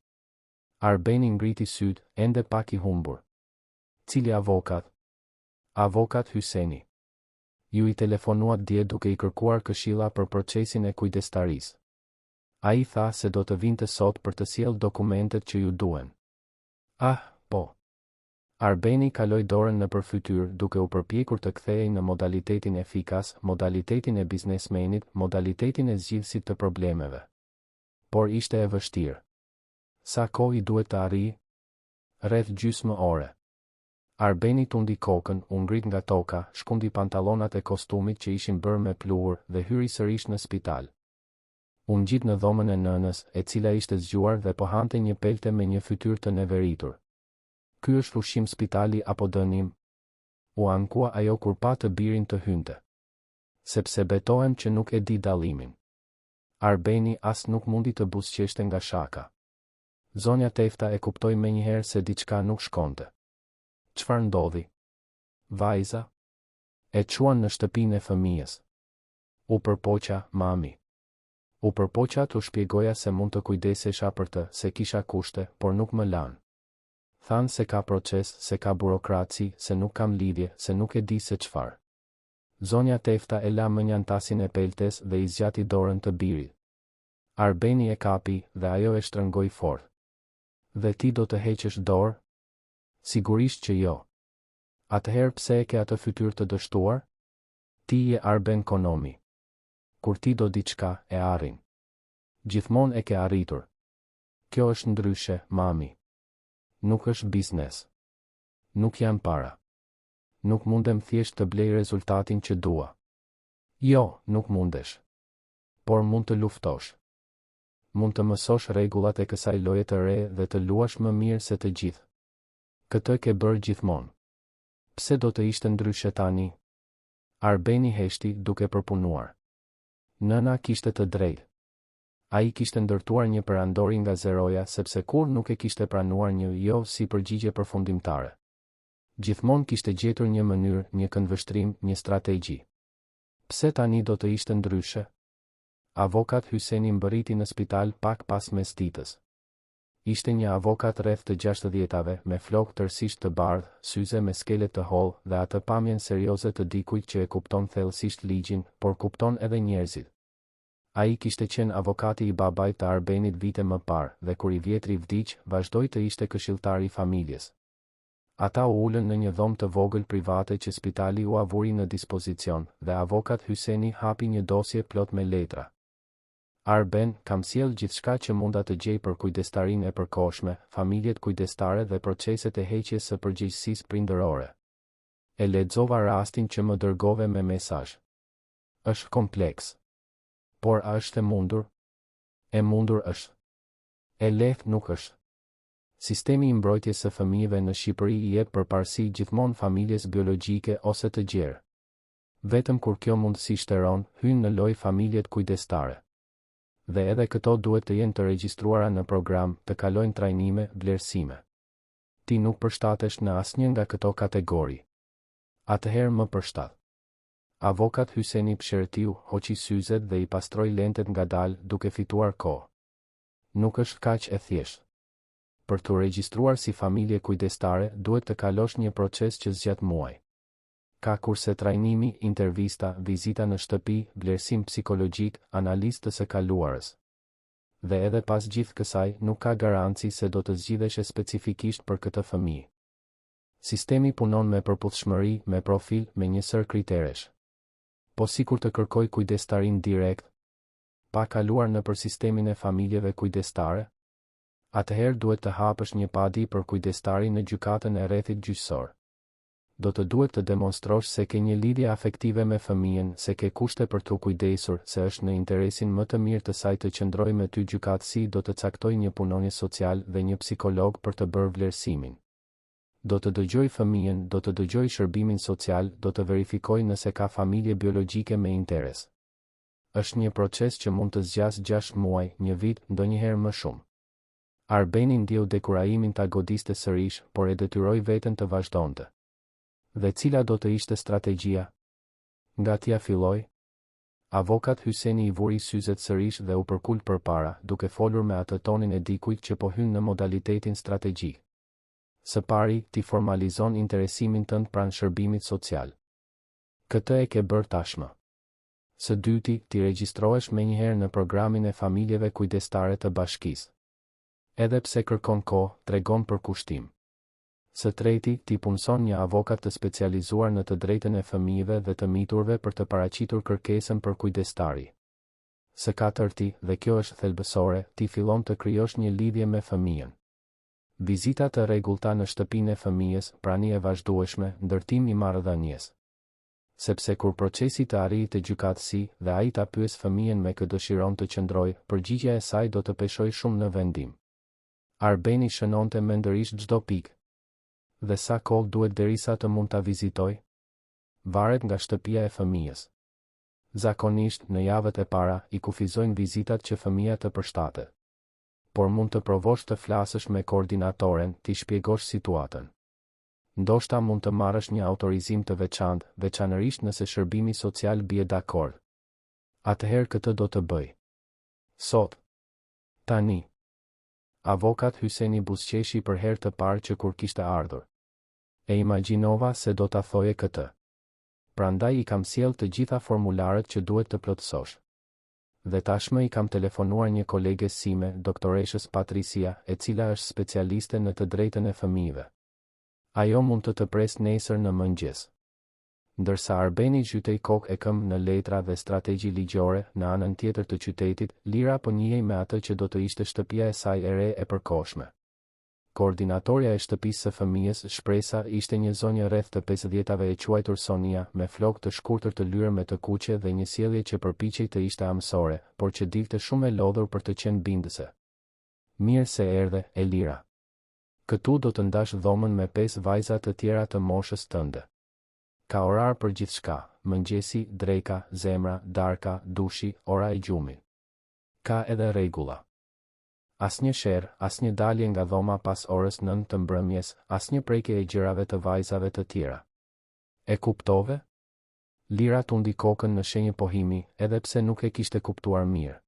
Arbeni ngriti sytë, ende pak i humbur. Cili avokat? Avokat Hyseni. Ju i telefonuat dje duke i kërkuar këshilla për procesin e kujdestarisë. Ai tha se do të vinte sot për të sjellë dokumentet që ju duhen. Ah, po. Arbeni kaloi dorën nëpër fytyrë duke u përpjekur të kthehej në modalitetin efikas, modalitetin e biznesmenit, modalitetin e zgjidhësit të problemeve. Por ishte e vështirë. Sa kohë i duhet të arrijë? Rreth gjysmë ore. Arbeni tundi kokën, u ngrit nga toka, shkundi pantallonat e kostumit që ishin bërë me pluhur dhe hyri sërish në spital. U ngjit në dhomën e nënës, e cila ishte zgjuar dhe po hante një pelte me një fytyrë të neveritur. Ky është ushqim spitali apo dënim? U ankua ajo kur pa të birin të hynte. Sepse betohem që nuk e di dallimin. Arbeni as nuk mundi të buzëqeshte nga shaka. Zonja Tefta e kuptoi menjëherë se diçka nuk shkonte. Çfarë ndodhi? Vajza? E çuan në shtëpinë e fëmijës. U përpoqa, mami. U përpoqa t'u shpjegoja se mund të kujdesesha për të, se kisha kushte, por nuk më lanë. Thanë se ka proces, se ka burokraci, se nuk kam lidhje, se nuk e di se çfarë. Zonja Tefta e la mënjanë tasin e peltes dhe i zgjati dorën të birit. Arbeni e kapi, dhe ajo e shtrëngoi fort. Dhe ti do të heqësh dorë? Sigurisht që jo. Atëherë pse e ke atë fytyrë të dështuar? Ti je Arben Konomi. Kur ti do diçka, e arrin. Gjithmonë e ke arritur. Kjo është ndryshe, mami. Nuk është biznes. Nuk janë para. Nuk mundem thjesht të blej rezultatin që dua. Jo, nuk mundesh. Por mund të luftosh. Mund të mësosh rregullat e kësaj loje të re dhe të luash më mirë se të gjithë. Këtë ke bërë gjithmonë. Pse do të ishte ndryshe tani? Arbeni heshti, duke përpunuar. Nëna kishte të drejtë. Ai kishte ndërtuar një perandori nga zeroja sepse kurrë nuk e kishte pranuar një jo si përgjigje përfundimtare. Gjithmonë kishte gjetur një mënyrë, një këndvështrim, një strategji. Pse tani do të ishte ndryshe? Avokat Hyseni mbërriti në spital pak pas mesditës. Ishte një avokat rreth të gjashtëdhjetave, me flokë tërësisht të bardhë, syze me skelet të hollë dhe atë pamjen serioze të dikujt që e kupton thellësisht ligjin, por kupton edhe njerëzit. Ai kishte qenë avokati i babait të Arbenit vite më parë dhe kur i vjetri vdiq, vazhdoi të ishte këshilltar i familjes. Ata u ulën në një dhomë të vogël private që spitali ua vuri në dispozicion dhe avokat Hyseni hapi një dosje plot me letra. Arben, kam sjellë gjithçka që munda të gjej për kujdestarinë e përkohshme, familjet kujdestare dhe proceset e heqjes së përgjegjësisë prindërore. E lexova rastin që më dërgove me mesazh. Është kompleks. Por a është e mundur? E mundur është. E lehtë nuk është. Sistemi i mbrojtjes së fëmijëve në Shqipëri i jep përparësi gjithmonë familjes biologjike ose të gjerë. Vetëm kur kjo mundësi shteron, hyjnë në lojë familjet kujdestare. Dhe edhe këto duhet të jenë të regjistruara në program, të kalojnë trajnime, vlerësime. Ti nuk përshtatesh në asnjë nga këto kategori. Atëherë më përshtat. Avokat Hyseni psherëtiu, hoqi syzet dhe i pastroi lentet ngadalë, duke fituar kohë. Nuk është kaq e thjeshtë. Për t'u regjistruar si familje kujdestare, duhet të kalosh një proces që zgjat muaj. Ka kurse trajnimi, intervista, vizita në shtëpi, vlerësim psikologjik, analizë të së kaluarës. Dhe edhe pas gjithë kësaj, nuk ka garanci se do të zgjidheshe specifikisht për këtë fëmijë. Sistemi punon me përputhshmëri, me profil, me një sërë kriteresh. Po sikur të kërkoj kujdestarinë direkt? Pa kaluar nëpër sistemin e familjeve kujdestare? Atëherë duhet të hapësh një padi për kujdestari në gjykatën e rrethit gjyqësor. Do të duhet të demonstrosh se ke një lidhje afektive me fëmijën, se ke kushte për t'u kujdesur, se është në interesin më të mirë të saj të qëndrojë me ty gjykatësi do të caktojë një punonjës social dhe një psikolog për të bërë vlerësimin. Do të dëgjojë fëmijën, do të dëgjojë shërbimin social, do të verifikojë nëse ka familje biologjike me interes. Është një proces që mund të zgjasë gjashtë muaj, një vit, ndonjëherë më shumë. Arbeni ndjeu dekurajimin ta godiste sërish, por e detyroi veten të vazhdonte. Dhe cila do të ishte strategjia? Nga t'ia filloj? Avokat Hyseni i vuri syzet sërish dhe u përkul përpara, duke folur me atë tonin e dikujt që po hyn në modalitetin strategjik. Së pari, ti formalizon interesimin tënd pranë shërbimit social. Këtë e ke bërë tashmë. Së dyti, ti regjistrohesh menjëherë në programin e familjeve kujdestare të bashkisë. Edhe pse kërkon kohë, tregon përkushtim. Së treti, ti punëson një avokat të specializuar në të drejtën e fëmijëve dhe të miturve për të paraqitur kërkesën për kujdestari. Së katërti, dhe kjo është thelbësore, ti fillon të krijosh një lidhje me fëmijën. Vizita të rregullta në shtëpinë e fëmijës, prani e vazhdueshme, ndërtim i marrëdhënies. Sepse kur procesi të arrijë te gjykatësi, dhe ai ta pyesë fëmijën me kë dëshiron të qëndrojë, përgjigja e saj do të peshojë shumë në vendim. Arbeni shënonte mendërisht çdo pikë. Dhe sa kohë duhet derisa të mund ta vizitoj? Varet nga shtëpia e fëmijës. Zakonisht, në javët e para, i kufizojnë vizitat që fëmija të përshtatet. Por mund të provosh të flasësh me koordinatoren, t'i shpjegosh situatën. Ndoshta mund të marrësh një autorizim të veçantë, veçanërisht nëse shërbimi social bie dakord. Atëherë këtë do të bëj. Sot. Tani. Avokat Hyseni buzëqeshi për herë të parë që kur kishte ardhur. E imagjinova se do ta thoje këtë. Prandaj i kam sjellë të gjitha formularët që duhet të plotësosh. Dhe tashmë i kam telefonuar një koleges sime, doktoreshës Patricia, e cila është specialiste në të drejtën e fëmijëve. Ajo mund të të presë nesër në mëngjes. Ndërsa Arbeni zhytej kokë e këmbë në letra dhe strategji ligjore, në anën tjetër të qytetit, Lira po njihej me atë që do të ishte shtëpia e saj e re e përkohshme. Koordinatorja e shtëpisë së fëmijës, Shpresa, ishte një zonjë rreth të pesëdhjetave e quajtur Sonia, me flokë të shkurtër të lyer me të kuqe dhe një sjellje që përpiqej të ishte amësore, por që dilte shumë e lodhur për të qenë bindëse. Mirë se erdhe, Elira. Këtu do të ndash dhomën me pesë vajza të tjera të moshës tënde. Ka orar për gjithçka, mëngjesi, dreka, zemra, darka, dushi, ora e gjumit. Ka edhe rregulla. Asnjë sherr, asnjë dalje nga dhoma pas orës nëntë të mbrëmjes, asnjë prekje e gjërave të vajzave të tjera. E kuptove? Lira tundi kokën në shenjë pohimi, edhe pse nuk e kishte kuptuar mirë.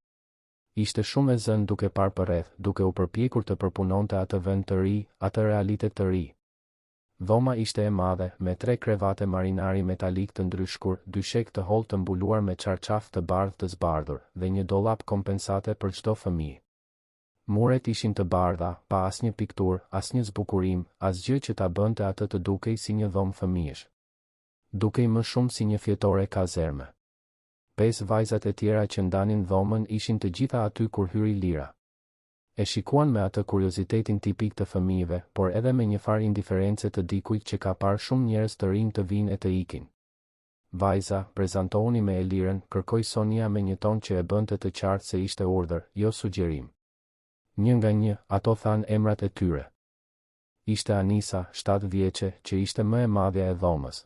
Ishte shumë e zënë duke parë përreth, duke u përpjekur të përpunonte atë vend të ri, atë realitet të ri. Dhoma ishte e madhe, me tre krevate marinari metalik të ndryshkur, dyshek të hollë të mbuluar me çarçafë të bardhë të zbardhur, dhe një dollap kompensate për çdo fëmijë. Muret ishin të bardha, pa asnjë pikturë, asnjë zbukurim, asgjë që ta bënte atë të dukej si një dhomë fëmijësh. Dukej më shumë si një fjetore kazerme. Pesë vajzat e tjera që ndanin dhomën ishin të gjitha aty kur hyri Lira. E shikuan me atë kuriozitetin tipik të fëmijëve, por edhe me njëfarë indiference të dikujt që ka parë shumë njerëz të rinj të vijnë e të ikin. Vajza, prezantohuni me Elirën, kërkoi Sonia me një ton që e bënte të qartë se ishte urdhër, jo sugjerim. Një nga një, ato thanë emrat e tyre. Ishte Anisa, shtatë vjeçe, që ishte më e madhja e dhomës.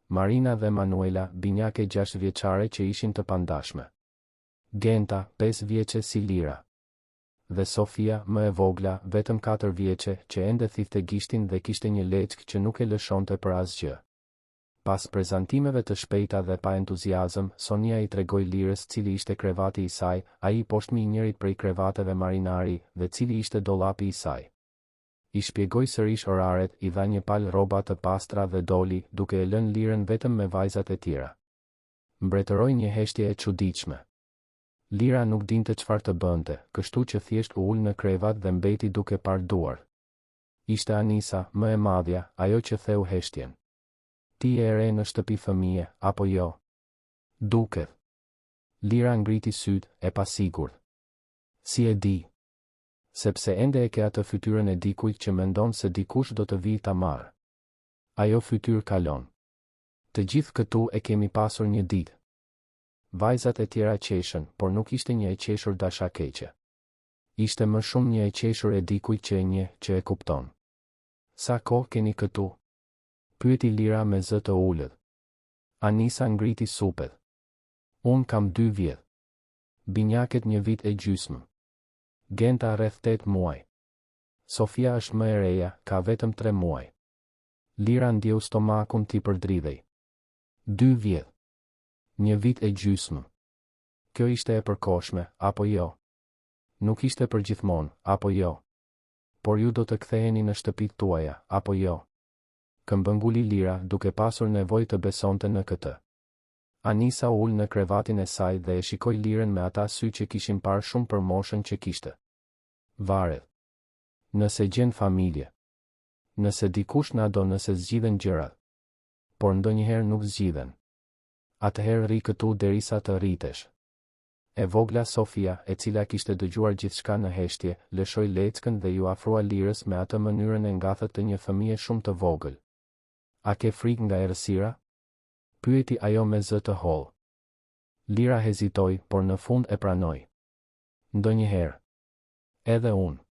Marina dhe Manuela, binjake gjashtëvjeçare që ishin të pandashme. Genta, pesë vjeçe si Lira. Dhe Sofia, më e vogla, vetëm katër vjeçe, që ende thithte gishtin dhe kishte një leckë që nuk e lëshonte për asgjë. Pas prezantimeve të shpejta dhe pa entuziazëm, Sonia i tregoi Lirës cili ishte krevati i saj, ai i poshtmi i njërit prej krevateve marinari, dhe cili ishte dollapi i saj. I shpjegoi sërish oraret, i dha një palë rroba të pastra dhe doli, duke e lënë Lirën vetëm me vajzat e tjera. Mbretëroi një heshtje e çuditshme. Lira nuk dinte çfarë të bënte, kështu që thjesht u ul në krevat dhe mbeti duke parë duart. Ishte Anisa, më e madhja, ajo që theu heshtjen. Ti je e re në shtëpi fëmije, apo jo? Duket. Lira ngriti sytë, e pasigurt. Si e di? Sepse ende e ke atë fytyrën e dikujt që mendon se dikush do të vijë ta marrë. Ajo fytyrë kalon. Të gjithë këtu e kemi pasur një ditë. Vajzat e tjera qeshën, por nuk ishte një e qeshur dashakeqe. Ishte më shumë një e qeshur e dikujt që e njeh, që e kupton. Sa kohë keni këtu? Pyeti Lira me zë të ulët. Anisa ngriti supet. Unë kam dy vjet. Binjaket një vit e gjysmë. Genta rreth tetë muaj. Sofia është më e reja, ka vetëm tre muaj. Lira ndjeu stomakun t'i përdridhej. Dy vjet. Një vit e gjysmë. Kjo ishte e përkohshme, apo jo? Nuk ishte përgjithmonë, apo jo? Por ju do të ktheheni në shtëpitë tuaja, apo jo? Këmbënguli Lira, duke pasur nevojë të besonte në këtë. Anisa u ul në krevatin e saj dhe e shikoi Lirën me ata sy që kishin parë shumë për moshën që kishte. Varet. Nëse gjen familje. Nëse dikush na do nëse zgjidhen gjërat. Por ndonjëherë nuk zgjidhen. Atëherë rri këtu derisa të rritesh. E vogla Sofia, e cila kishte dëgjuar gjithçka në heshtje, lëshoi leckën dhe iu afrua Lirës me atë mënyrën e ngathët të një fëmije shumë të vogël. A ke frikë nga errësira? Pyeti ajo me zë të hollë. Lira hezitoi, por në fund e pranoi. Ndonjëherë. Edhe unë.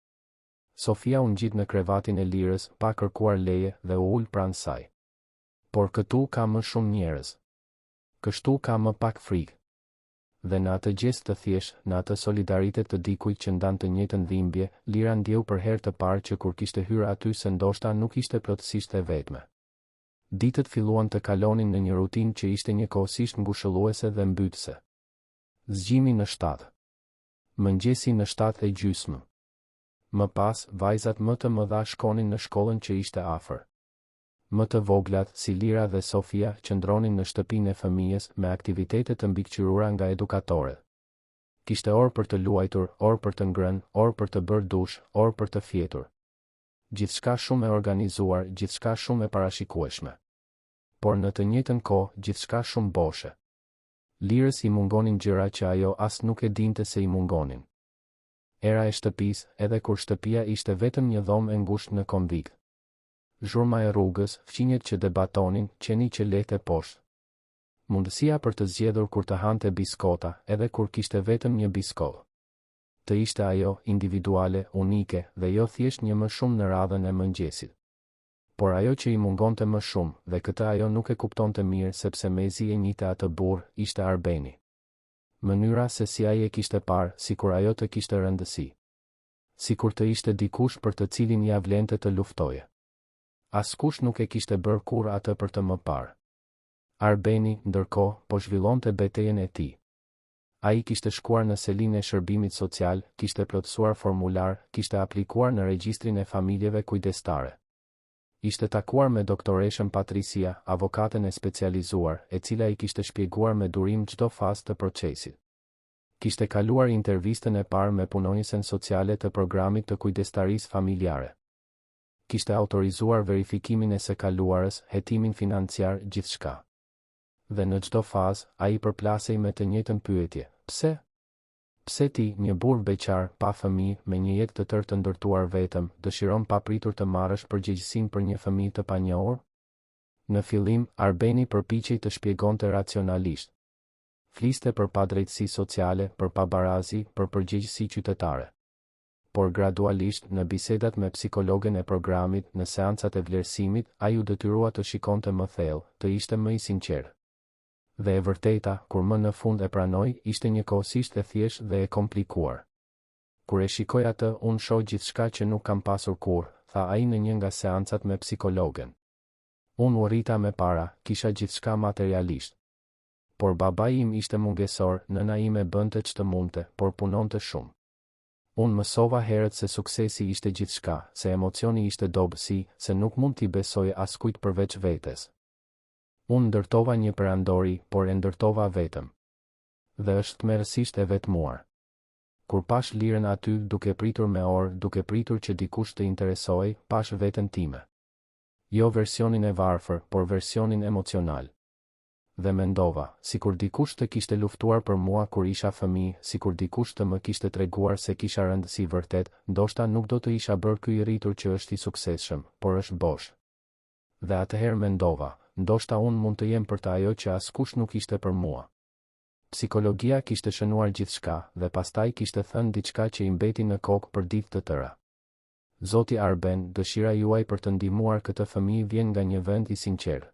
Sofia u ngjit në krevatin e Lirës, pa kërkuar leje, dhe u ul pranë saj. Por këtu ka më shumë njerëz. Kështu ka më pak frikë. Dhe në atë gjest të thjeshtë, në atë solidaritet të dikujt që ndan të njëjtën dhimbje, Lira ndjeu për herë të parë që kur kishte hyrë aty se ndoshta nuk ishte plotësisht e vetme. Ditët filluan të kalonin në një rutinë që ishte njëkohësisht ngushëlluese dhe mbytëse. Zgjimi në shtatë. Mëngjesi në shtatë e gjysmë. Më pas, vajzat më të mëdha shkonin në shkollën që ishte afër. Më të voglat, si Lira dhe Sofia, qëndronin në shtëpinë e fëmijës, me aktivitete të mbikëqyrura nga edukatoret. Kishte orë për të luajtur, orë për të ngrënë, orë për të bërë dush, orë për të fjetur. Gjithçka shumë e organizuar, gjithçka shumë e parashikueshme. Por në të njëjtën kohë, gjithçka shumë boshe. Lirës i mungonin gjëra që ajo as nuk e dinte se i mungonin. Era e shtëpisë, edhe kur shtëpia ishte vetëm një dhomë e ngushtë në konvikt. Zhurma e rrugës, fqinjët që debatonin, qeni që lehte poshtë. Mundësia për të zgjedhur kur të hante biskota, edhe kur kishte vetëm një biskotë. Të ishte ajo, individuale, unike, dhe jo thjesht një më shumë në radhën e mëngjesit. Por ajo që i mungonte më shumë, dhe këtë ajo nuk e kuptonte mirë sepse mezi e njihte atë burrë, ishte Arbeni. Mënyra se si ai e kishte parë, sikur ajo të kishte rëndësi. Sikur të ishte dikush për të cilin ia vlente të luftoje. Askush nuk e kishte bërë kurrë atë për të më parë. Arbeni, ndërkohë, po zhvillonte betejën e tij. Ai kishte shkuar në selinë e shërbimit social, kishte plotësuar formular, kishte aplikuar në regjistrin e familjeve kujdestare. Ishte takuar me doktoreshën Patricia, avokaten e specializuar, e cila i kishte shpjeguar me durim çdo fazë të procesit. Kishte kaluar intervistën e parë me punonjësen sociale të programit të kujdestarisë familjare. Kishte autorizuar verifikimin e së kaluarës, hetimin financiar, gjithçka. Dhe në çdo fazë, ai përplasej me të njëjtën pyetje, Pse? Pse ti, një burrë beqar, pa fëmijë, me një jetë të tërë të ndërtuar vetëm, dëshiron papritur të marrësh përgjegjësinë për një fëmijë të panjohur? Në fillim, Arbeni përpiqej të shpjegonte racionalisht. Fliste për padrejtësi sociale, për pabarazi, për përgjegjësi qytetare. Por gradualisht, në bisedat me psikologen e programit, në seancat e vlerësimit, ai u detyrua të shikonte më thellë, të ishte më i sinqertë. Dhe e vërteta, kur më në fund e pranoi, ishte njëkohësisht e thjeshtë dhe e komplikuar. Kur e shikoj atë, unë shoh gjithçka që nuk kam pasur kurrë, tha ai në një nga seancat me psikologen. Unë u rrita me para, kisha gjithçka materialisht. Por babai im ishte mungesor, nëna ime bënte ç'të mundte, por punonte shumë. Unë mësova herët se suksesi ishte gjithçka, se emocioni ishte dobësi, se nuk mund t'i besoje askujt përveç vetes. Unë ndërtova një perandori, por e ndërtova vetëm. Dhe është tmerrësisht e vetmuar. Kur pashë Lirën aty, duke pritur me orë, duke pritur që dikush të interesohej, pashë veten time. Jo versionin e varfër, por versionin emocional. Dhe mendova, sikur dikush të kishte luftuar për mua kur isha fëmijë, sikur dikush të më kishte treguar se kisha rëndësi vërtet, ndoshta nuk do të isha bërë ky i rritur që është i suksesshëm, por është bosh. Dhe atëherë mendova, ndoshta unë mund të jem për të ajo që askush nuk ishte për mua. Psikologia kishte shënuar gjithçka, dhe pastaj kishte thënë diçka që i mbeti në kokë për ditë të tëra. Zoti Arben, dëshira juaj për të ndihmuar këtë fëmijë vjen nga një vend i sinqertë.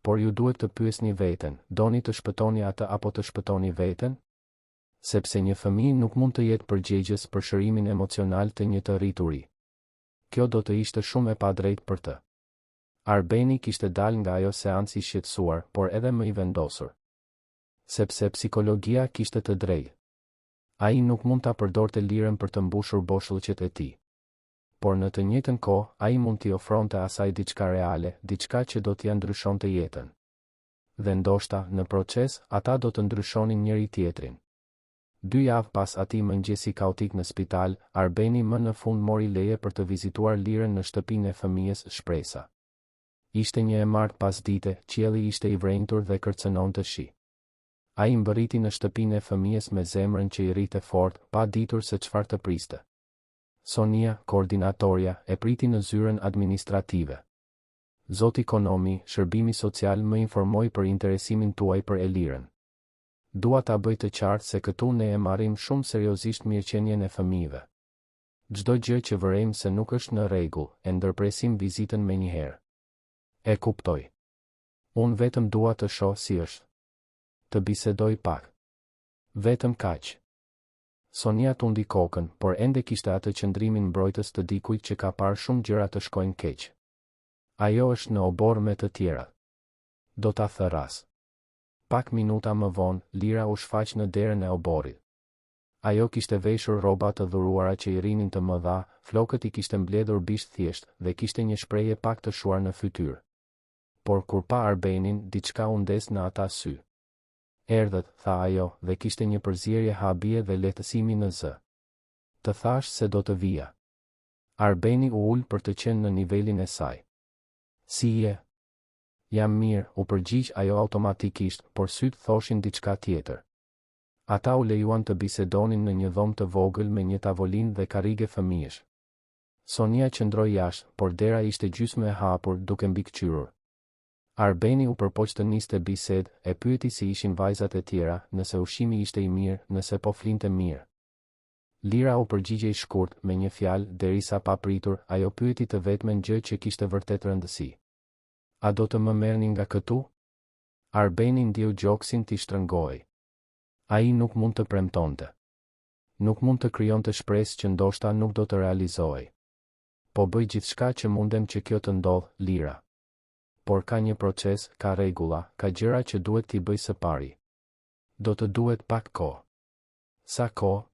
Por ju duhet të pyesni veten, doni të shpëtoni atë apo të shpëtoni veten? Sepse një fëmijë nuk mund të jetë përgjegjës për shërimin emocional të një të rrituri. Kjo do të ishte shumë e padrejtë për të. Arbeni kishte dalë nga ajo seancë i shqetësuar, por edhe më i vendosur. Sepse psikologia kishte të drejtë. Ai nuk mund ta përdorte Lirën për të mbushur boshllëqet e tij. Por në të njëjtën kohë, ai mund t'i ofronte asaj diçka reale, diçka që do t'ia ndryshonte jetën. Dhe ndoshta, në proces, ata do të ndryshonin njëri-tjetrin. Dy javë pas atij mëngjesi kaotik në spital, Arbeni më në fund mori leje për të vizituar Lirën në shtëpinë e fëmijës Shpresa. Ishte një e martë pasdite, qielli ishte i vrenjtur dhe kërcënonte shi. Ai mbërriti në shtëpinë e fëmijës me zemrën që i rrihte fort, pa ditur se çfarë të priste. Sonia, koordinatorja, e priti në zyrën administrative. Zoti Konomi, shërbimi social më informoi për interesimin tuaj për Elirën. Dua ta bëj të qartë se këtu ne e marrim shumë seriozisht mirëqenien e fëmijëve. Çdo gjë që vërejmë se nuk është në rregull, e ndërpresim vizitën menjëherë. E kuptoj. Unë vetëm dua të shoh si është. Të bisedoj pak. Vetëm kaq. Sonia tundi kokën, por ende kishte atë qëndrimin mbrojtës të dikujt që ka parë shumë gjëra të shkojnë keq. Ajo është në oborr me të tjerat. Do ta thërras. Pak minuta më vonë, Lira u shfaq në derën e oborrit. Ajo kishte veshur rroba të dhuruara që i rrinin të mëdha, flokët i kishte mbledhur bisht thjesht, dhe kishte një shprehje pak të shuar në fytyrë. Por kur pa Arbenin, diçka u ndez në ata sy. Erdhët, tha ajo, dhe kishte një përzierje habie dhe lehtësimi në zë. Të thashë se do të vija. Arbeni u ul për të qenë në nivelin e saj. Si je? Jam mirë, u përgjigj ajo automatikisht, por sytë thoshin diçka tjetër. Ata u lejuan të bisedonin në një dhomë të vogël me një tavolinë dhe karrige fëmijësh. Sonia qëndroi jashtë, por dera ishte gjysmë e hapur, duke mbikëqyrur. Arbeni u përpoq të niste bisedë, e pyeti si ishin vajzat e tjera, nëse ushqimi ishte i mirë, nëse po flinte mirë. Lira u përgjigjej shkurt, me një fjalë, derisa papritur, ajo pyeti të vetmen gjë që kishte vërtet rëndësi. A do të më merrni nga këtu? Arbeni ndjeu gjoksin t'i shtrëngohej. Ai nuk mund të premtonte. Nuk mund të krijonte shpresë që ndoshta nuk do të realizohej. Po bëj gjithçka që mundem që kjo të ndodhë, Lira. Por ka një proces, ka rregulla, ka gjëra që duhet t'i bëj së pari. Do të duhet pak kohë. Sa kohë?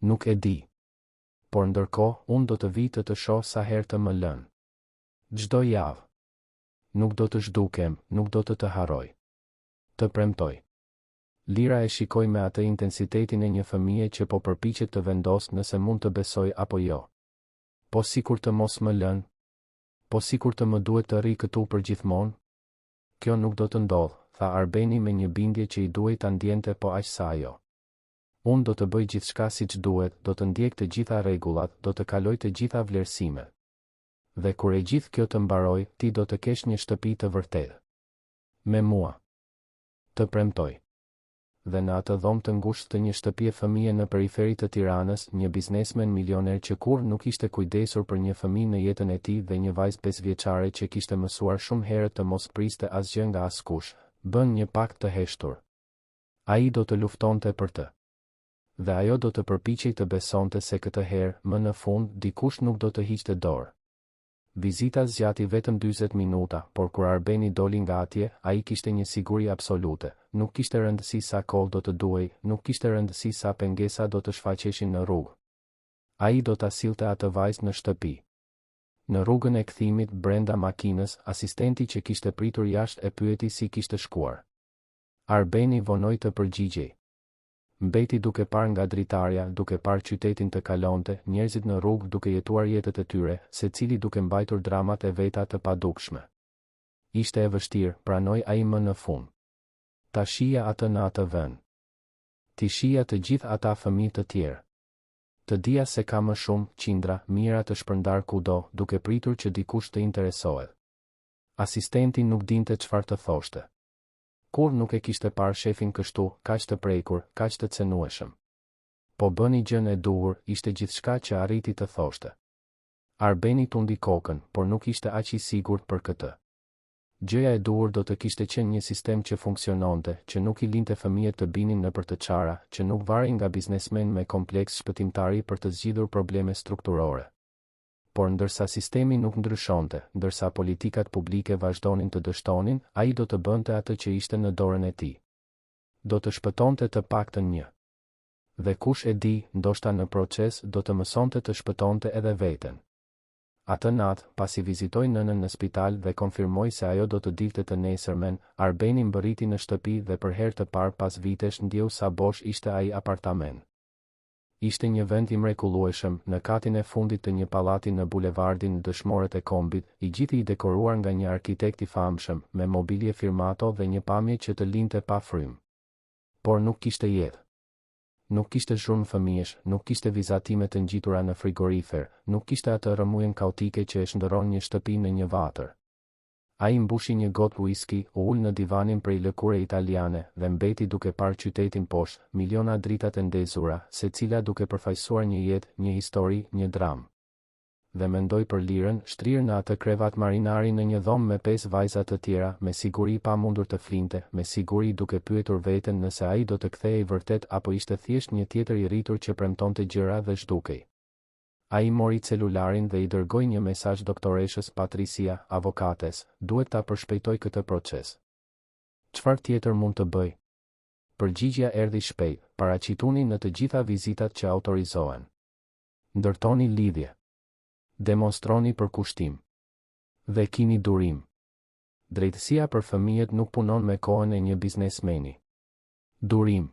Nuk e di. Por ndërkohë, unë do të vij të të shoh sa herë të më lënë. Çdo javë. Nuk do të zhdukem, nuk do të të harroj. Të premtoj. Lira e shikoi me atë intensitetin e një fëmije që po përpiqet të vendosë nëse mund të besojë apo jo. Po sikur të mos më lënë? Po sikur të më duhet të rri këtu përgjithmonë? Kjo nuk do të ndodhë, tha Arbeni me një bindje që i duhej ta ndjente po aq sa ajo. Unë do të bëj gjithçka siç duhet, do të ndjek të gjitha rregullat, do të kaloj të gjitha vlerësimet. Dhe kur e gjithë kjo të mbarojë, ti do të kesh një shtëpi të vërtetë. Me mua. Të premtoj. Dhe në atë dhomë të ngushtë të një shtëpie fëmije në periferi të Tiranës, një biznesmen milioner që kurrë nuk ishte kujdesur për një fëmijë në jetën e tij dhe një vajzë pesëvjeçare që kishte mësuar shumë herët të mos priste asgjë nga askush, bënë një pakt të heshtur. Ai do të luftonte për të. Dhe ajo do të përpiqej të besonte se këtë herë, më në fund, dikush nuk do të hiqte dorë. Vizita zgjati vetëm 40 minuta, por kur Arbeni doli nga atje, ai kishte një siguri absolute, nuk kishte rëndësi sa kohë do të duhej, nuk kishte rëndësi sa pengesa do të shfaqeshin në rrugë. Ai do ta sillte atë vajzë në shtëpi. Në rrugën e kthimit, brenda makinës, asistenti që kishte pritur jashtë e pyeti si kishte shkuar. Arbeni vonoi të përgjigjej. Mbeti duke parë nga dritarja, duke parë qytetin të kalonte, njerëzit në rrugë duke jetuar jetët e tyre, secili duke mbajtur dramat e veta të padukshme. Ishte e vështirë, pranoi ai më në fund. Ta shihja atë në atë vend. T'i shihja të gjithë ata fëmijë të tjerë. Të dija se ka më shumë, qindra, mijëra të shpërndarë kudo, duke pritur që dikush të interesohet. Asistenti nuk dinte çfarë të thoshte. Kurrë nuk e kishte parë shefin kështu, kaq të prekur, kaq të cenueshëm. Po bëni gjënë e duhur, ishte gjithçka që arriti të thoshte. Arbeni tundi kokën, por nuk ishte aq i sigurt për këtë. Gjëja e duhur do të kishte qenë një sistem që funksiononte, që nuk i linte fëmijët të binin nëpër të çara, që nuk varej nga biznesmenë me kompleks shpëtimtari për të zgjidhur probleme strukturore. Por ndërsa sistemi nuk ndryshonte, ndërsa politikat publike vazhdonin të dështonin, ai do të bënte atë që ishte në dorën e tij. Do të shpëtonte të paktën një. Dhe kush e di, ndoshta në proces do të mësonte të shpëtonte edhe veten. Atë natë, pasi vizitoi nënën në spital dhe konfirmoi se ajo do të dilte të nesërmen, Arbeni mbërriti në shtëpi dhe për herë të parë pas vitesh ndjeu sa bosh ishte ai apartament. Ishte një vend i mrekullueshëm, në katin e fundit të një pallati në bulevardin Dëshmorët e Kombit, i gjithi i dekoruar nga një arkitekt i famshëm, me mobilje firmato dhe një pamje që të linte pa frymë. Por nuk kishte jetë. Nuk kishte zhurmë fëmijësh, nuk kishte vizatime të ngjitura në frigorifer, nuk kishte atë rrëmujën kaotike që e shndërron një shtëpi në një vatër. Ai mbushi një gotë uiski, u ul në divanin prej lëkure italiane, dhe mbeti duke parë qytetin poshtë, miliona dritat e ndezura, secila duke përfaqësuar një jetë, një histori, një dramë. Dhe mendoi për Lirën, shtrirë në atë krevat marinari në një dhomë me pesë vajza të tjera, me siguri pa mundur të flinte, me siguri duke pyetur veten nëse ai do të kthehej vërtet apo ishte thjesht një tjetër i rritur që premtonte gjëra dhe zhdukej. Ai mori celularin dhe i dërgoi një mesazh doktoreshës Patricia, avokates, duhet ta përshpejtoj këtë proces. Çfarë tjetër mund të bëj? Përgjigjja erdhi shpejt, paraqituni në të gjitha vizitat që autorizohen. Ndërtoni lidhje. Demonstroni përkushtim. Dhe kini durim. Drejtësia për fëmijët nuk punon me kohën e një biznesmeni. Durim.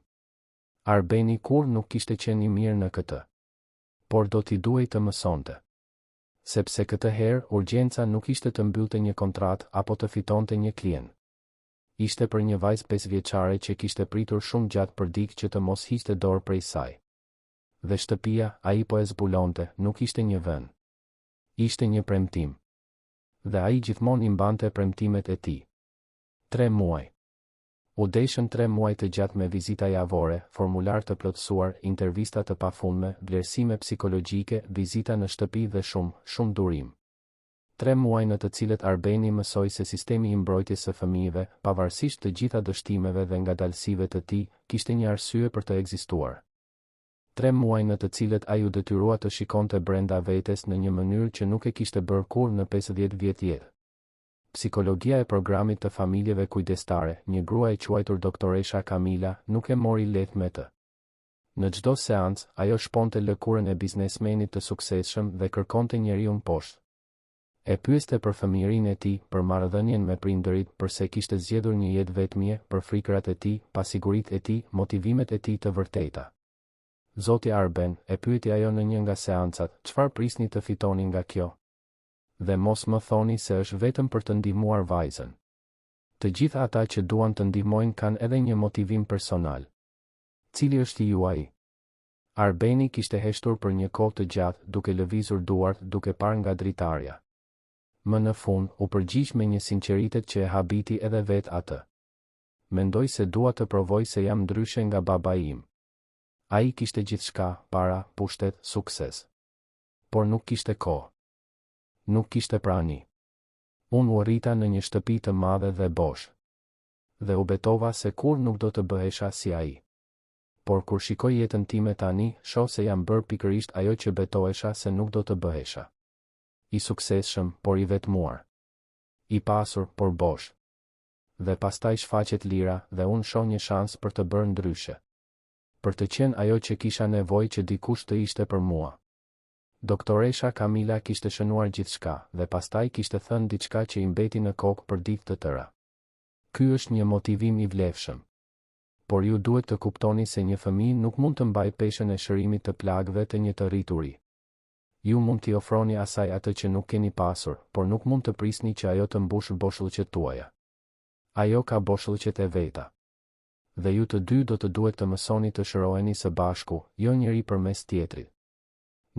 Arbeni kurrë nuk kishte qenë i mirë në këtë. Por do t'i duhej të mësonte. Sepse këtë herë, urgjenca nuk ishte të mbyllte një kontratë apo të fitonte një klient. Ishte për një vajzë pesëvjeçare që kishte pritur shumë gjatë për dikë që të mos hiqte dorë prej saj. Dhe shtëpia, ai po e zbulonte, nuk ishte një vend. Ishte një premtim. Dhe ai gjithmonë i mbante premtimet e tij. Tre muaj. U deshën tre muaj të gjatë me vizita javore, formularë të plotësuar, intervista të pafundme, vlerësime psikologjike, vizita në shtëpi dhe shumë, shumë durim. Tre muaj në të cilët Arbeni mësoi se sistemi i mbrojtjes së fëmijëve, pavarësisht të gjitha dështimeve dhe ngadalësive të tij, kishte një arsye për të ekzistuar. Tre muaj në të cilët ai u detyrua të shikonte brenda vetes në një mënyrë që nuk e kishte bërë kurrë në 50 vjet jetë. Psikologia e programit të familjeve kujdestare, një grua e quajtur doktoresha Kamila, nuk e mori lehtë me të. Në çdo seancë, ajo shponte lëkurën e biznesmenit të suksesshëm dhe kërkonte njeriun poshtë. E pyeste për fëmijërinë e tij, për marrëdhënien me prindërit, përse kishte zgjedhur një jetë vetmie, për frikërat e tij, pasiguritë e tij, motivimet e tij të vërteta. Zoti Arben, e pyeti ajo në një nga seancat, çfarë prisni të fitoni nga kjo? Dhe mos më thoni se është vetëm për të ndihmuar vajzën. Të gjithë ata që duan të ndihmojnë kanë edhe një motivim personal. Cili është i juaji? Arbeni kishte heshtur për një kohë të gjatë, duke lëvizur duart, duke parë nga dritarja. Më në fund, u përgjigj me një sinqeritet që e habiti edhe vetë atë. Mendoj se dua të provoj se jam ndryshe nga babai im. Ai kishte gjithçka, para, pushtet, sukses. Por nuk kishte kohë. Nuk kishte prani. Unë u rrita në një shtëpi të madhe dhe bosh. Dhe u betova se kurrë nuk do të bëhesha si ai. Por kur shikoj jetën time tani, shoh se jam bërë pikërisht ajo që betohesha se nuk do të bëhesha. I suksesshëm, por i vetmuar. I pasur, por bosh. Dhe pastaj shfaqet Lira, dhe unë shoh një shans për të bërë ndryshe. Për të qenë ajo që kisha nevojë që dikush të ishte për mua. Doktoresha Kamila kishte shënuar gjithçka, dhe pastaj kishte thënë diçka që i mbeti në kokë për ditë të tëra. Ky është një motivim i vlefshëm. Por ju duhet të kuptoni se një fëmijë nuk mund të mbajë peshën e shërimit të plagëve të një të rrituri. Ju mund t'i ofroni asaj atë që nuk keni pasur, por nuk mund të prisni që ajo të mbushë boshllëqet tuaja. Ajo ka boshllëqet e veta. Dhe ju të dy do të duhet të mësoni të shëroheni së bashku, jo njëri përmes tjetrit.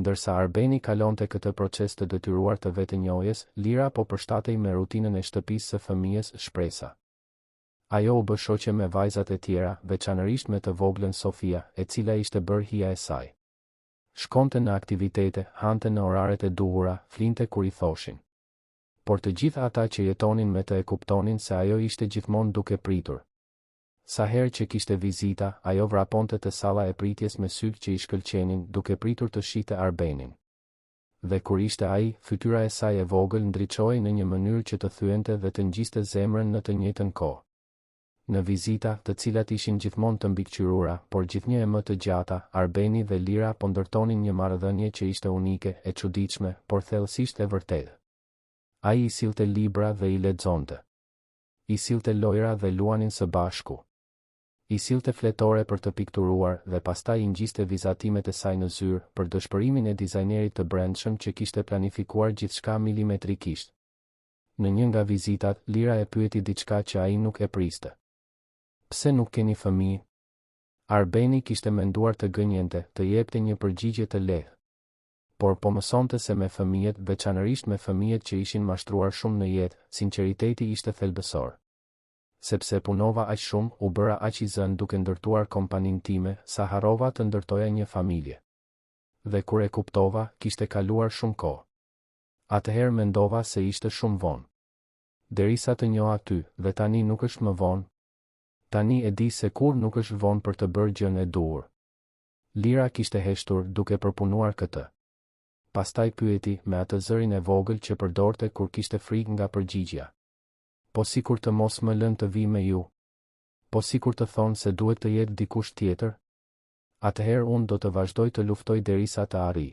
Ndërsa Arbeni kalonte këtë proces të detyruar të vetënjohjes, Lira po përshtatej me rutinën e shtëpisë së fëmijës Shpresa. Ajo u bë shoqe me vajzat e tjera, veçanërisht me të voglën Sofia, e cila ishte bërë hija e saj. Shkonte në aktivitete, hante në oraret e duhura, flinte kur i thoshin. Por të gjithë ata që jetonin me të e kuptonin se ajo ishte gjithmonë duke pritur. Sa herë që kishte vizita, ajo vraponte te salla e pritjes me sytë që i shkëlqenin, duke pritur të shihte Arbenin. Dhe kur ishte ai, fytyra e saj e vogël ndriçohej në një mënyrë që të thyente dhe të ngjiste zemrën në të njëjtën kohë. Në vizita, të cilat ishin gjithmonë të mbikëqyrura, por gjithnjë e më të gjata, Arbeni dhe Lira po ndërtonin një marrëdhënie që ishte unike, e çuditshme, por thellësisht e vërtetë. Ai i sillte libra dhe i lexonte. I sillte lojra dhe luanin së bashku. I sillte fletore për të pikturuar dhe pastaj i ngjiste vizatimet e saj në zyrë, për dëshpërimin e dizajnerit të brendshëm që kishte planifikuar gjithçka milimetrikisht. Në një nga vizitat, Lira e pyeti diçka që ai nuk e priste. Pse nuk keni fëmijë? Arbeni kishte menduar të gënjente, të jepte një përgjigje të lehtë. Por po mësonte se me fëmijët, veçanërisht me fëmijët që ishin mashtruar shumë në jetë, sinqeriteti ishte thelbësor. Sepse punova aq shumë, u bëra aq i zënë duke ndërtuar kompaninë time, sa harrova të ndërtoja një familje. Dhe kur e kuptova, kishte kaluar shumë kohë. Atëherë mendova se ishte shumë vonë. Derisa të njoha ty, dhe tani nuk është më vonë? Tani e di se kurrë nuk është vonë për të bërë gjënë e duhur. Lira kishte heshtur, duke përpunuar këtë. Pastaj pyeti, me atë zërin e vogël që përdorte kur kishte frikë nga përgjigjja. Po sikur të mos më lënë të vij me ju? Po sikur të thonë se duhet të jetë dikush tjetër? Atëherë unë do të vazhdoj të luftoj derisa të arrij.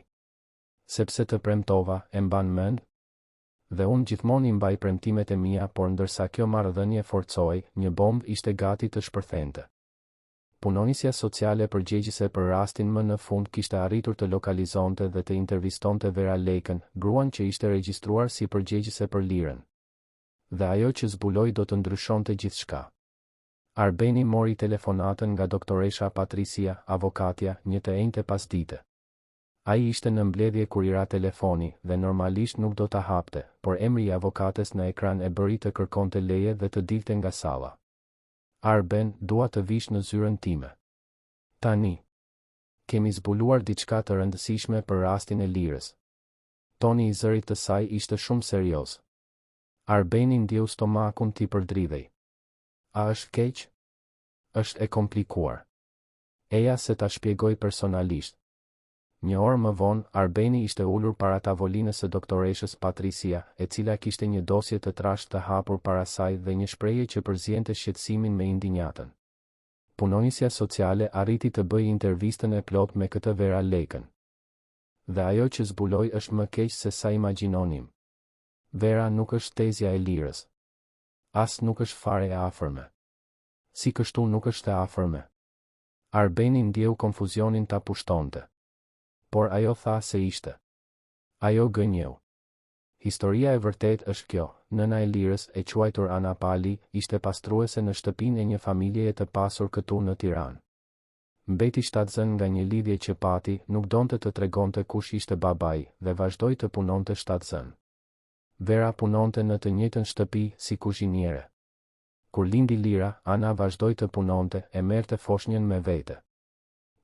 Sepse të premtova, e mban mend? Dhe unë gjithmonë i mbaj premtimet e mia por ndërsa kjo marrëdhënie forcohej, një bombë ishte gati të shpërthente. Punonjësja sociale përgjegjëse për rastin më në fund kishte arritur të lokalizonte dhe të intervistonte Vera Lekën, gruan që ishte regjistruar si përgjegjëse për Lirën. Dhe ajo që zbuloi do të ndryshonte gjithçka. Arbeni mori telefonatën nga doktoresha Patricia, avokatja, një të enjte pasdite. Ai ishte në mbledhje kur i ra telefoni, dhe normalisht nuk do ta hapte, por emri i avokates në ekran e bëri të kërkonte leje dhe të dilte nga salla. Arben, dua të vish në zyrën time. Tani. Kemi zbuluar diçka të rëndësishme për rastin e Lirës. Toni i zërit të saj ishte shumë serioz. Arbeni ndjeu stomakun t'i përdridhej. A është keq? Është e komplikuar. Eja se ta shpjegoj personalisht. Një orë më vonë, Arbeni ishte ulur para tavolinës së doktoreshës Patricia, e cila kishte një dosje të trashë të hapur para saj dhe një shprehje që përziente shqetësimin me indinjatën. Punonjësja sociale arriti të bëjë intervistën e plotë me këtë Vera Lekën. Dhe ajo që zbuloi është më keq se sa imagjinonim. Vera nuk është tezja e Lirës. As nuk është fare e afërme. Si kështu nuk është e afërme? Arbeni ndjeu konfuzionin ta pushtonte. Por ajo tha se ishte. Ajo gënjeu. Historia e vërtetë është kjo, nëna e Lirës, e quajtur Ana Pali, ishte pastruese në shtëpinë e një familjeje të pasur këtu në Tiranë. Mbeti shtatzënë nga një lidhje që pati, nuk donte të tregonte kush ishte babai, dhe vazhdoi të punonte shtatzënë. Vera punonte në të njëjtën shtëpi, si kuzhiniere. Kur lindi Lira, Ana vazhdoi të punonte, e merrte foshnjën me vete.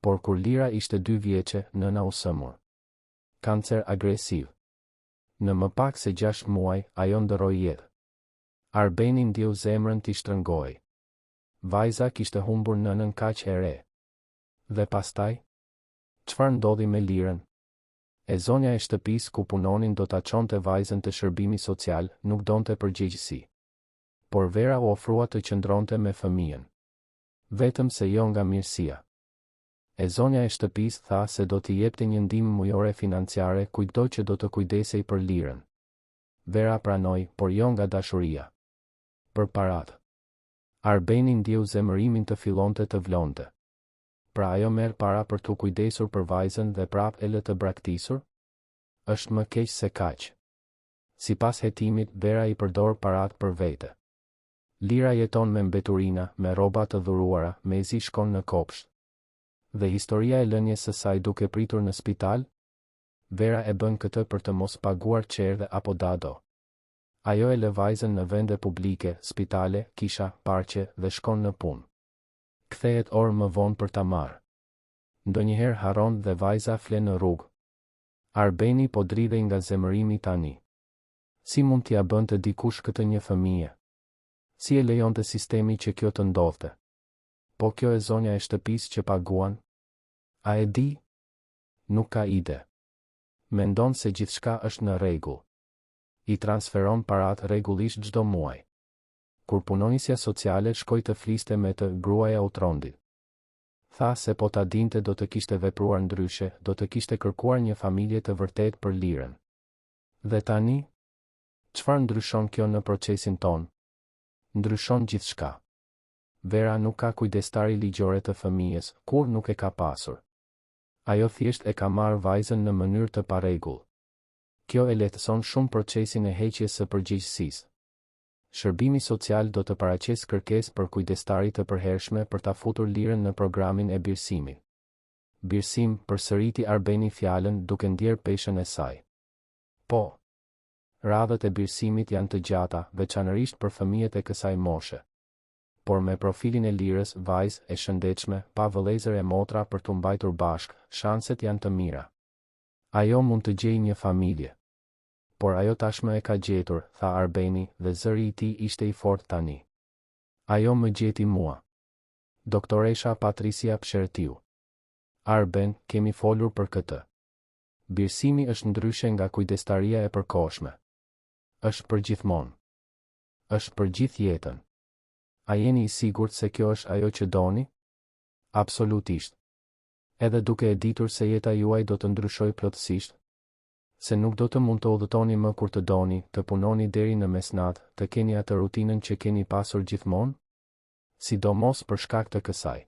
Por kur Lira ishte dy vjeçe, nëna u sëmur. Kancer agresiv. Në më pak se gjashtë muaj, ajo ndërroi jetë. Arbeni ndjeu zemrën t'i shtrëngohej. Vajza kishte humbur nënën kaq e re. Dhe pastaj? Çfarë ndodhi me Lirën? E zonja e shtëpisë ku punonin do ta çonte vajzën te shërbimi social, nuk donte përgjegjësi. Por Vera u ofrua të qëndronte me fëmijën. Vetëm se jo nga mirësia. E zonja e shtëpisë tha se do t'i jepte një ndihmë mujore financiare kujtdo që do të kujdesej për Lirën. Vera pranoi, por jo nga dashuria. Për paratë. Arbeni ndjeu zemërimin të fillonte të vlonte. Pra ajo merr para për t'u kujdesur për vajzën dhe prapë e lë të braktisur? Është më keq se kaq. Sipas hetimit, Vera i përdor paratë për vete. Lira jeton me mbeturina, me rroba të dhuruara, mezi shkon në kopsht. Dhe historia e lënies së saj duke pritur në spital? Vera e bën këtë për të mos paguar çerdhe apo dado. Ajo e lë vajzën në vende publike, spitale, kisha, parqe, dhe shkon në punë. Kthehet orë më vonë për ta marrë. Ndonjëherë harron dhe vajza fle në rrugë. Arbeni po dridhej nga zemërimi tani. Si mund t'ia bënte dikush këtë një fëmije? Si e lejonte sistemi që kjo të ndodhte? Po kjo e zonja e shtëpisë që paguan? A e di? Nuk ka ide. Mendon se gjithçka është në rregull. I transferon paratë rregullisht çdo muaj. Kur punonjësja sociale shkoi të fliste me të, gruaja u trondit. Tha se po ta dinte do të kishte vepruar ndryshe, do të kishte kërkuar një familje të vërtetë për Lirën. Dhe tani? Çfarë ndryshon kjo në procesin tonë? Ndryshon gjithçka. Vera nuk ka kujdestari ligjore të fëmijës, kurrë nuk e ka pasur. Ajo thjesht e ka marrë vajzën në mënyrë të parregullt. Kjo e lehtëson shumë procesin e heqjes së përgjegjësisë. Shërbimi social do të paraqesë kërkesë për kujdestari të përhershme për ta futur Lirën në programin e birësimit. Birësim, përsëriti Arbeni fjalën duke ndjerë peshën e saj. Po. Radhët e birësimit janë të gjata, veçanërisht për fëmijët e kësaj moshe. Por me profilin e Lirës, vajzë, e shëndetshme, pa vëllezër e motra për t'u mbajtur bashkë, shanset janë të mira. Ajo mund të gjejë një familje. Por ajo tashmë e ka gjetur, tha Arbeni, dhe zëri i tij ishte i fortë tani. Ajo më gjeti mua. Doktoresha Patricia psherëtiu. Arben, kemi folur për këtë. Birësimi është ndryshe nga kujdestaria e përkohshme. Është përgjithmonë. Është për gjithë jetën. A jeni i sigurt se kjo është ajo që doni? Absolutisht. Edhe duke e ditur se jeta juaj do të ndryshojë plotësisht? Se nuk do të mund të udhëtoni më kur të doni, të punoni deri në mesnatë, të keni atë rutinën që keni pasur gjithmonë? Sidomos për shkak të kësaj.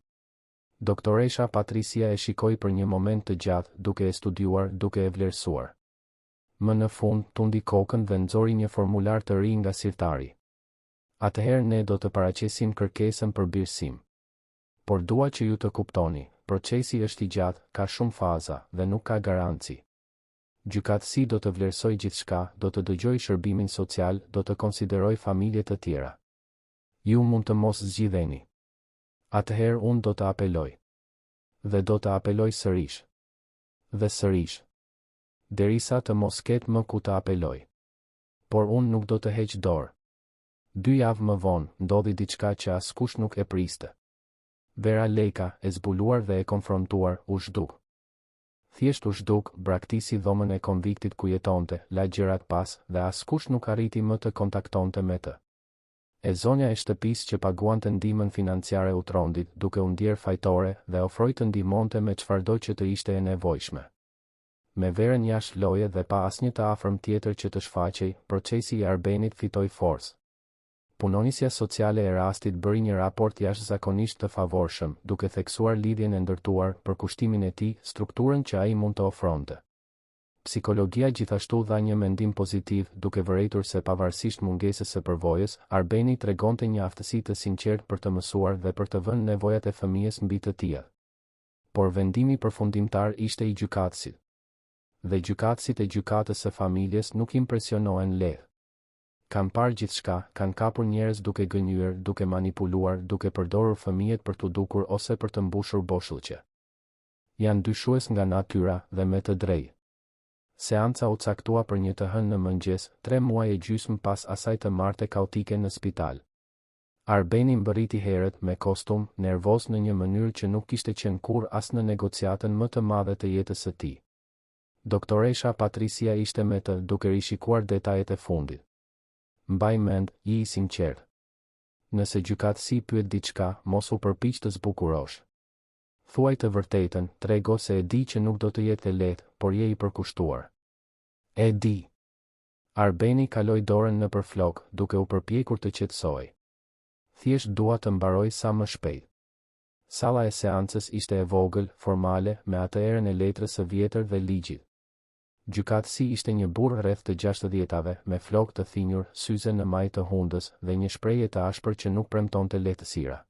Doktoresha Patricia e shikoi për një moment të gjatë, duke e studiuar, duke e vlerësuar. Më në fund, tundi kokën dhe nxori një formular të ri nga sirtari. Atëherë ne do të paraqesim kërkesën për birësim. Por dua që ju të kuptoni, procesi është i gjatë, ka shumë faza, dhe nuk ka garanci. Gjykatësi do të vlerësojë gjithçka, do të dëgjojë shërbimin social, do të konsiderojë familje të tjera. Ju mund të mos zgjidheni. Atëherë unë do të apeloj. Dhe do të apeloj sërish. Dhe sërish. Derisa të mos ketë më ku të apeloj. Por unë nuk do të heq dorë. Dy javë më vonë, ndodhi diçka që askush nuk e priste. Vera Leka, e zbuluar dhe e konfrontuar, u zhduk. Thjesht u zhduk, braktisi dhomën e konviktit ku jetonte, la gjërat pas, dhe askush nuk arriti më të kontaktonte me të. E zonja e shtëpisë që paguante ndihmën financiare u trondit, duke u ndjerë fajtore, dhe ofroi të ndihmonte me çfarëdo që të ishte e nevojshme. Me Verën jashtë loje dhe pa asnjë të afërm tjetër që të shfaqej, procesi i Arbenit fitoi forcë. Punonjësja sociale e rastit bëri një raport jashtëzakonisht të favorshëm, duke theksuar lidhjen e ndërtuar, përkushtimin e tij, strukturën që ai mund të ofronte. Psikologia gjithashtu dha një mendim pozitiv, duke vërejtur se pavarësisht mungesës së përvojës, Arbeni tregonte një aftësi të sinqertë për të mësuar dhe për të vënë nevojat e fëmijës mbi të tijat. Por vendimi përfundimtar ishte i gjykatësit. Dhe gjykatësit e gjykatës së familjes nuk impresionohen lehtë. Kanë parë gjithçka, kanë kapur njerëz duke gënjyer, duke manipuluar, duke përdorur fëmijët për t'u dukur ose për të mbushur boshllëqe. Janë dyshues nga natyra, dhe me të drejtë. Seanca u caktua për një të hënë në mëngjes, tre muaj e gjysmë pas asaj të marte kaotike në spital. Arbeni mbërriti herët, me kostum, nervoz në një mënyrë që nuk kishte qenë kurrë as në negociatën më të madhe të jetës së tij. Doktoresha Patricia ishte me të, duke rishikuar detajet e fundit. Mbaj mend, ji i sinqertë. Nëse gjykatësi pyet diçka, mos u përpiq të zbukurosh. Thuaj të vërtetën, trego se e di që nuk do të jetë e lehtë, por je i përkushtuar. E di. Arbeni kaloi dorën nëpër flokë, duke u përpjekur të qetësohej. Thjesht dua të mbaroj sa më shpejt. Salla e seancës ishte e vogël, formale, me atë erën e letrës së vjetër dhe ligjit. Gjykatësi ishte një burrë rreth të gjashtëdhjetave, me flokë të thinjur, syze në majë të hundës, dhe një shprehje të ashpër që nuk premtonte lehtësira.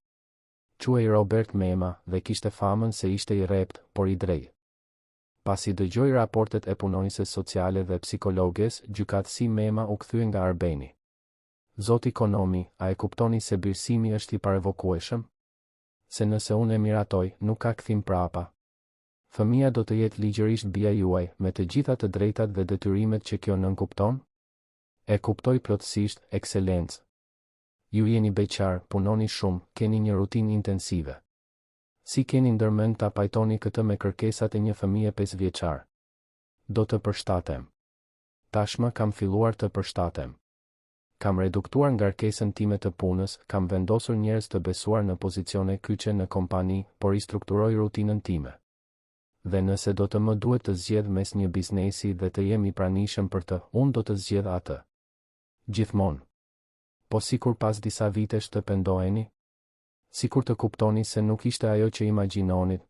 Quhej Robert Mema dhe kishte famën se ishte i rreptë, por i drejtë. Pasi dëgjoi raportet e punonjëses sociale dhe psikologes, gjykatësi Mema u kthye nga Arbeni. Zoti Konomi, a e kuptoni se birësimi është i parevokueshëm? Se nëse unë e miratoj, nuk ka kthim prapa? Fëmija do të jetë ligjërisht bija juaj, me të gjitha të drejtat dhe detyrimet që kjo nënkupton? E kuptoj plotësisht, Ekselencë. Ju jeni beqar, punoni shumë, keni një rutinë intensive. Si keni ndërmend ta pajtoni këtë me kërkesat e një fëmije pesëvjeçar? Do të përshtatem. Tashmë kam filluar të përshtatem. Kam reduktuar ngarkesën time të punës, kam vendosur njerëz të besuar në pozicione kyçe në kompani, po ristrukturoj rutinën time. Dhe nëse do të më duhet të zgjedh mes një biznesi dhe të jem i pranishëm për të, unë do të zgjedh atë. Gjithmonë. Po sikur pas disa vitesh të pendoheni? Sikur të kuptoni se nuk ishte ajo që imagjinonit?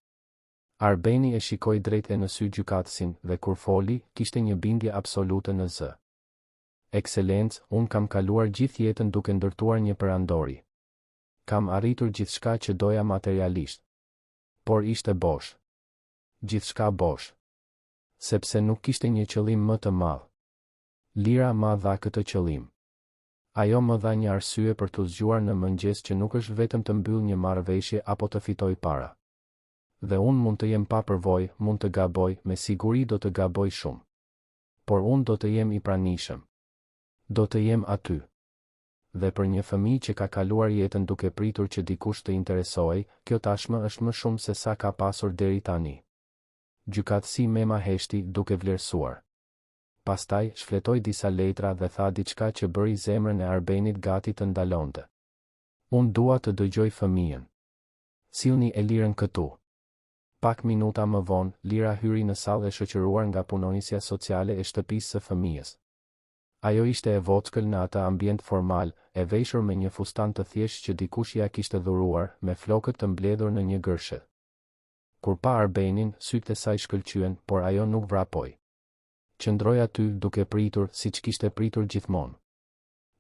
Arbeni e shikoi drejt e në sy gjykatësin dhe kur foli, kishte një bindje absolute në zë. Ekselencë, unë kam kaluar gjithë jetën duke ndërtuar një perandori. Kam arritur gjithçka që doja materialisht. Por ishte bosh. Gjithçka bosh. Sepse nuk kishte një qëllim më të madh. Lira ma dha këtë qëllim. Ajo më dha një arsye për t'u zgjuar në mëngjes që nuk është vetëm të mbyll një marrëveshje apo të fitoj para. Dhe unë mund të jem pa përvojë, mund të gaboj, me siguri do të gaboj shumë. Por unë do të jem i pranishëm. Do të jem aty. Dhe për një fëmijë që ka kaluar jetën duke pritur që dikush të interesohej, kjo tashmë është më shumë se sa ka pasur deri tani. Gjykatësi Mema heshti, duke vlerësuar. Pastaj, shfletoi disa letra dhe tha diçka që bëri zemrën e Arbenit gati të ndalonte. Unë dua të dëgjoj fëmijën. Sillni Elirën këtu. Pak minuta më vonë, Lira hyri në sallë e shoqëruar nga punonjësja sociale e shtëpisë së fëmijës. Ajo ishte e vockël në atë ambient formal, e veshur me një fustan të thjeshtë që dikush ia kishte dhuruar, me flokët të mbledhur në një gërshet. Kur pa Arbenin, sytë e saj shkëlqyen, por ajo nuk vrapoi. Qëndroi aty, duke pritur, siç kishte pritur gjithmonë.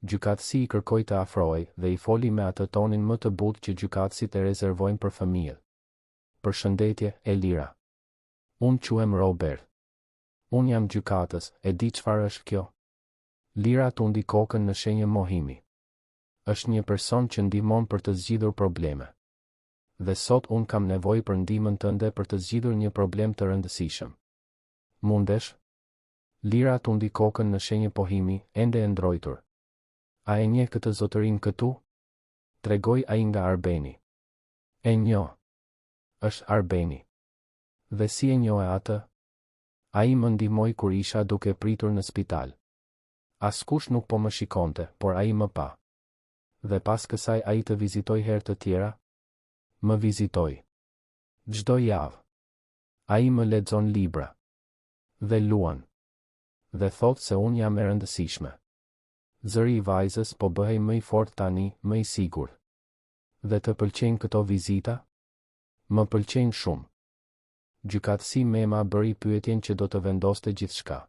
Gjykatësi i kërkoi të afrohej, dhe i foli me atë tonin më të butë që gjykatësit e rezervojnë për fëmijët. Përshëndetje, Elira. Unë quhem Robert. Unë jam gjykatës, e di çfarë është kjo? Lira tundi kokën në shenjë mohimi. Është një person që ndihmon për të zgjidhur probleme. Dhe sot unë kam nevojë për ndihmën tënde për të zgjidhur një problem të rëndësishëm. Mundesh? Lira tundi kokën në shenjë pohimi, ende e ndrojtur. A e njeh këtë zotërinë këtu? Tregoi ai nga Arbeni. E njoh. Është Arbeni. Dhe si e njohe atë? Ai më ndihmoi kur isha duke pritur në spital. Askush nuk po më shikonte, por ai më pa. Dhe pas kësaj ai të vizitoi herë të tjera? Më vizitoi. Çdo javë. Ai më lexon libra. Dhe luan. Dhe thotë se unë jam e rëndësishme. Zëri i vajzës po bëhej më i fortë tani, më i sigurt. Dhe të pëlqejnë këto vizita? Më pëlqejnë shumë. Gjykatësi Mema bëri pyetjen që do të vendoste gjithçka.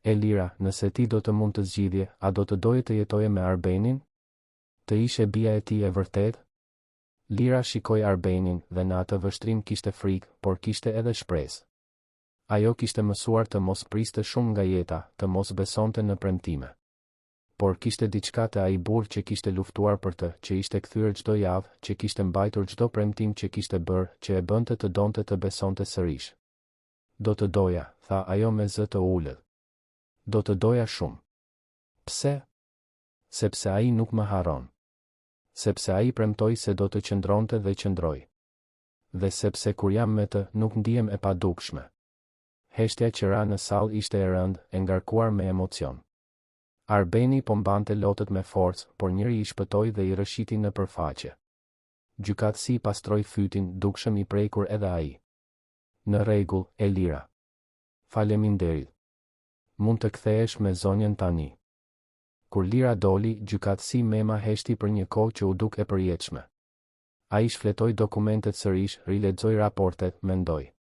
Elira, nëse ti do të mund të zgjidhje, a do të doje të jetoje me Arbenin? Të ishe bija e tij e vërtetë? Lira shikoi Arbenin dhe në atë vështrim kishte frikë, por kishte edhe shpresë. Ajo kishte mësuar të mos priste shumë nga jeta, të mos besonte në premtime. Por kishte diçka te ai burrë që kishte luftuar për të, që ishte kthyer çdo javë, që kishte mbajtur çdo premtim që kishte bërë, që e bënte të donte të besonte sërish. Do të doja, tha ajo me zë të ulët. Do të doja shumë. Pse? Sepse ai nuk më harron. Sepse ai premtoi se do të qëndronte dhe qëndroi. Dhe sepse kur jam me të, nuk ndihem e padukshme. Heshtja që ra në sallë ishte e rëndë, e ngarkuar me emocion. Arbeni po mbante lotët me forcë, por njëri i shpëtoi dhe i rrëshqiti nëpër faqe. Gjykatësi pastroi fytin, dukshëm i prekur edhe ai. Në rregull, Elira. Faleminderit. Mund të kthehesh me zonjën tani. Kur Lira doli, gjykatësi Mema heshti për një kohë që u duk e përjetshme. Ai shfletoi dokumentet sërish, rilexoi raportet, mendoi.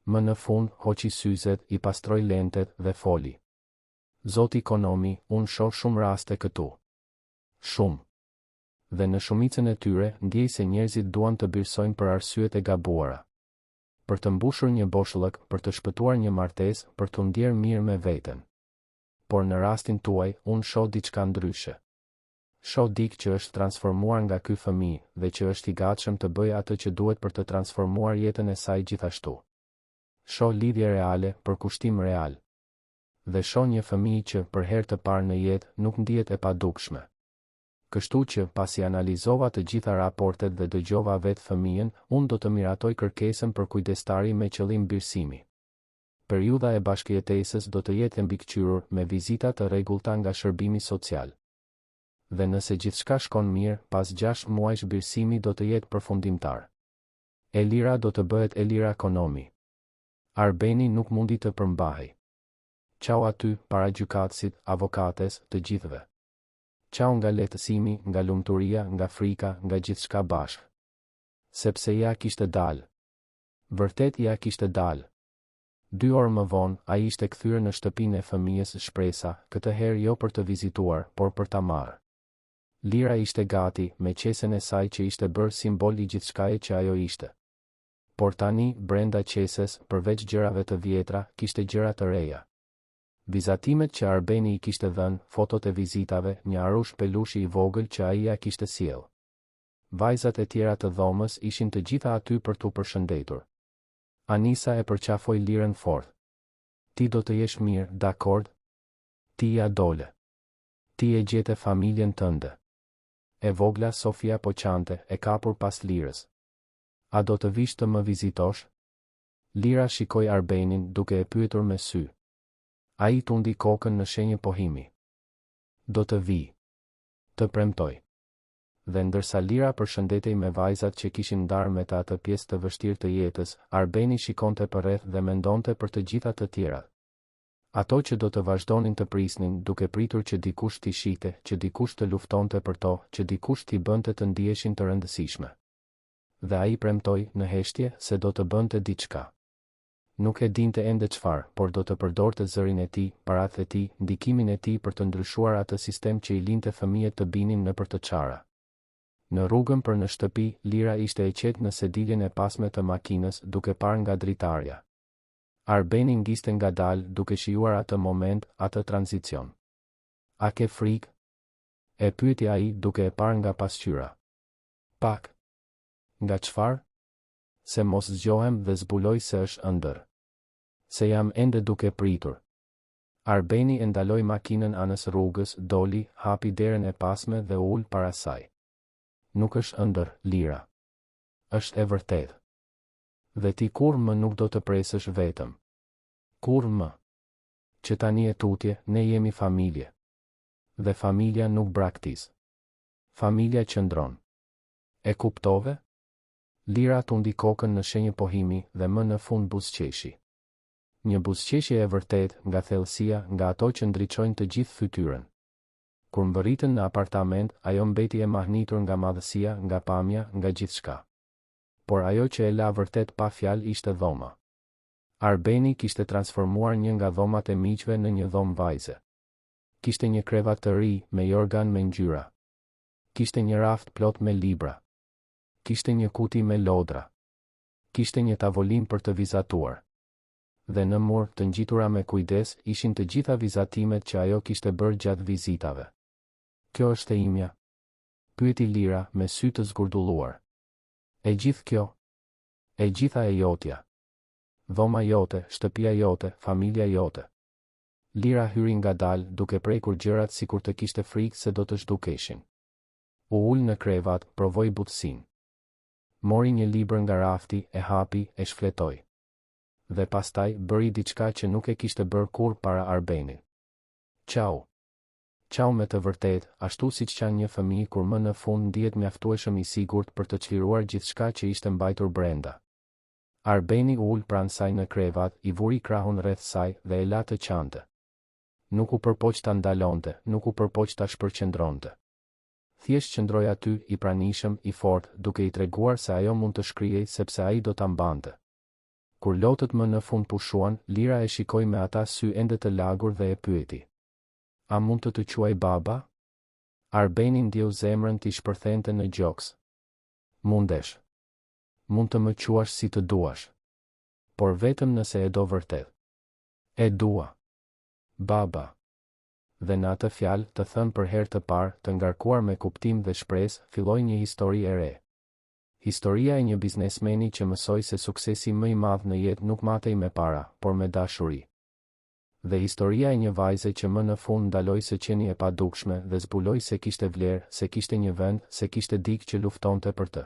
Më në fund, hoqi syzet, i pastroi lentet, dhe foli. Zoti Konomi, unë shoh shumë raste këtu. Shumë. Dhe në shumicën e tyre, ndjej se njerëzit duan të birësojnë për arsyet e gabuara. Për të mbushur një boshllëk, për të shpëtuar një martesë, për t'u ndjerë mirë me veten. Por në rastin tuaj, unë shoh diçka ndryshe. Shoh dikë që është transformuar nga ky fëmijë, dhe që është i gatshëm të bëjë atë që duhet për të transformuar jetën e saj gjithashtu. Shoh lidhje reale, përkushtim real. Dhe shoh një fëmijë që, për herë të parë në jetë, nuk ndihet e padukshme. Kështu që, pasi analizova të gjitha raportet dhe dëgjova vetë fëmijën, unë do të miratoj kërkesën për kujdestari me qëllim birësimi. Periudha e bashkëjetesës do të jetë e mbikëqyrur me vizita të rregullta nga shërbimi social. Dhe nëse gjithçka shkon mirë, pas gjashtë muajsh birësimi do të jetë përfundimtar. Elira do të bëhet Elira Konomi. Arbeni nuk mundi të përmbahej. Qau aty, para gjykatësit, avokates, të gjithëve. Qau nga lehtësimi, nga lumturia, nga frika, nga gjithçka bashkë. Sepse ia kishte dalë. Vërtet ia kishte dalë. Dy orë më vonë, ai ishte kthyer në shtëpinë e fëmijës Shpresa, këtë herë jo për të vizituar, por për ta marrë. Lira ishte gati, me qesen e saj që ishte bërë simbol i gjithçkaje që ajo ishte. Por tani, brenda qeses, përveç gjërave të vjetra, kishte gjëra të reja. Vizatimet që Arbeni i kishte dhënë, fotot e vizitave, një arush pelushi i vogël që ai ia kishte sjellë. Vajzat e tjera të dhomës ishin të gjitha aty për t'u përshëndetur. Anisa e përqafoi Lirën fort. Ti do të jesh mirë, dakord? Ti ia dole. Ti e gjete familjen tënde. E vogla Sofia po qante, e kapur pas Lirës. A do të vish të më vizitosh? Lira shikoi Arbenin, duke e pyetur me sy. Ai tundi kokën në shenjë pohimi. Do të vij. Të premtoj. Dhe ndërsa Lira përshëndetej me vajzat që kishin ndarë me të atë pjesë të vështirë të jetës, Arbeni shikonte përreth dhe mendonte për të gjitha të tjerat. Ato që do të vazhdonin të prisnin, duke pritur që dikush t'i shihte, që dikush të luftonte për to, që dikush t'i bënte të ndiheshin të rëndësishme. Dhe ai premtoi, në heshtje, se do të bënte diçka. Nuk e dinte ende çfarë, por do të përdorte zërin e tij, paratë e tij, ndikimin e tij për të ndryshuar atë sistem që i linte fëmijët të binin nëpër të çara. Në rrugën për në shtëpi, Lira ishte e qetë në sediljen e pasme të makinës, duke parë nga dritarja. Arbeni ngiste ngadalë, duke shijuar atë moment, atë tranzicion. A ke frikë? E pyeti ai, duke e parë nga pasqyra. Pak. Nga çfarë? Se mos zgjohem dhe zbuloj se është ëndërr. Se jam ende duke pritur. Arbeni e ndaloi makinën anës rrugës, doli, hapi derën e pasme dhe u ul para saj. Nuk është ëndërr, Lira. Është e vërtetë. Dhe ti kurrë më nuk do të presësh vetëm. Kurrë më. Që tani e tutje, ne jemi familje. Dhe familja nuk braktis. Familja qëndron. E kuptove? Lira tundi kokën në shenjë pohimi dhe më në fund buzëqeshi. Një buzëqeshje e vërtetë, nga thellësia, nga ato që ndriçojnë të gjithë fytyrën. Kur mbërritën në apartament, ajo mbeti e mahnitur nga madhësia, nga pamja, nga gjithçka. Por ajo që e la vërtet pa fjalë ishte dhoma. Arbeni kishte transformuar një nga dhomat e miqve në një dhomë vajze. Kishte një krevat të ri, me jorgan me ngjyra. Kishte një raft plot me libra. Kishte një kuti me lodra. Kishte një tavolinë për të vizatuar. Dhe në mur, të ngjitura me kujdes, ishin të gjitha vizatimet që ajo kishte bërë gjatë vizitave. Kjo është e imja? Pyeti Lira, me sy të zgurdulluar. E gjithë kjo? E gjitha e jotja. Dhoma jote, shtëpia jote, familja jote. Lira hyri ngadalë, duke prekur gjërat sikur të kishte frikë se do të zhdukeshin. U ul në krevat, provoi butësinë. Mori një libër nga rafti, e hapi, e shfletoi. Dhe pastaj, bëri diçka që nuk e kishte bërë kurrë para Arbenit. Qau. Qau me të vërtetë, ashtu siç qan një fëmijë kur më në fund ndihet mjaftueshëm i sigurt për të çliruar gjithçka që ishte mbajtur brenda. Arbeni u ul pranë saj në krevat, i vuri krahun rreth saj dhe e la të qante. Nuk u përpoq ta ndalonte, nuk u përpoq ta shpërqendronte. Thjesht qëndroi aty, i pranishëm, i fortë, duke i treguar se ajo mund të shkrihej sepse ai do ta mbante. Kur lotët më në fund pushuan, Lira e shikoi me ata sy ende të lagur dhe e pyeti. A mund të të quaj baba? Arbeni ndjeu zemrën t'i shpërthente në gjoks. Mundesh. Mund të më quash si të duash. Por vetëm nëse e do vërtet. E dua. Baba. Dhe në atë fjalë, të thënë për herë të parë, të ngarkuar me kuptim dhe shpresë, filloi një histori e re. Historia e një biznesmeni që mësoi se suksesi më i madh në jetë nuk matej me para, por me dashuri. Dhe historia e një vajze që më në fund ndaloi së qeni e padukshme dhe zbuloi se kishte vlerë, se kishte një vend, se kishte dikë që luftonte për të.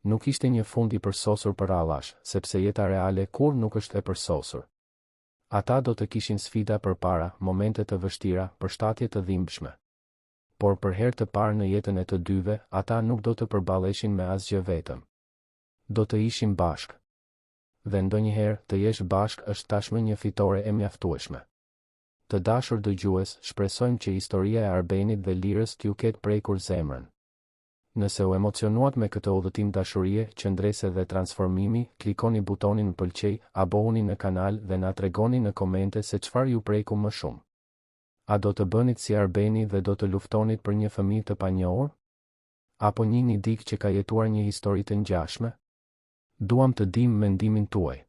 Nuk ishte një fund i përsosur përrallash, sepse jeta reale kurrë nuk është e përsosur. Ata do të kishin sfida përpara, momente të vështira, përshtatje të dhimbshme. Por për herë të parë në jetën e të dyve, ata nuk do të përballeshin me asgjë vetëm. Do të ishin bashkë. Dhe ndonjëherë, të jesh bashkë është tashmë një fitore e mjaftueshme. Të dashur dëgjues, shpresojmë që historia e Arbenit dhe Lirës t'ju ketë prekur zemrën. Nëse u emocionuat me këtë udhëtim dashurie, qëndrese dhe transformimi, klikoni butonin pëlqej, abohuni në kanal dhe na tregoni në komente se çfarë ju preku më shumë. A do të bënit si Arbeni dhe do të luftonit për një fëmijë të panjohur? Apo njihni dikë që ka jetuar një histori të ngjashme? Duam të dimë mendimin tuaj.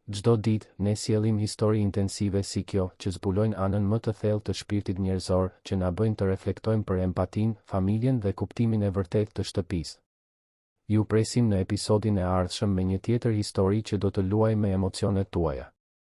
Çdo ditë, ne sjellim histori intensive si kjo, që zbulojnë anën më të thellë të shpirtit njerëzor, që na bëjnë të reflektojmë për empatinë, familjen dhe kuptimin e vërtetë të shtëpisë. Ju presim në episodin e ardhshëm me një tjetër histori që do të luajë me emocionet tuaja.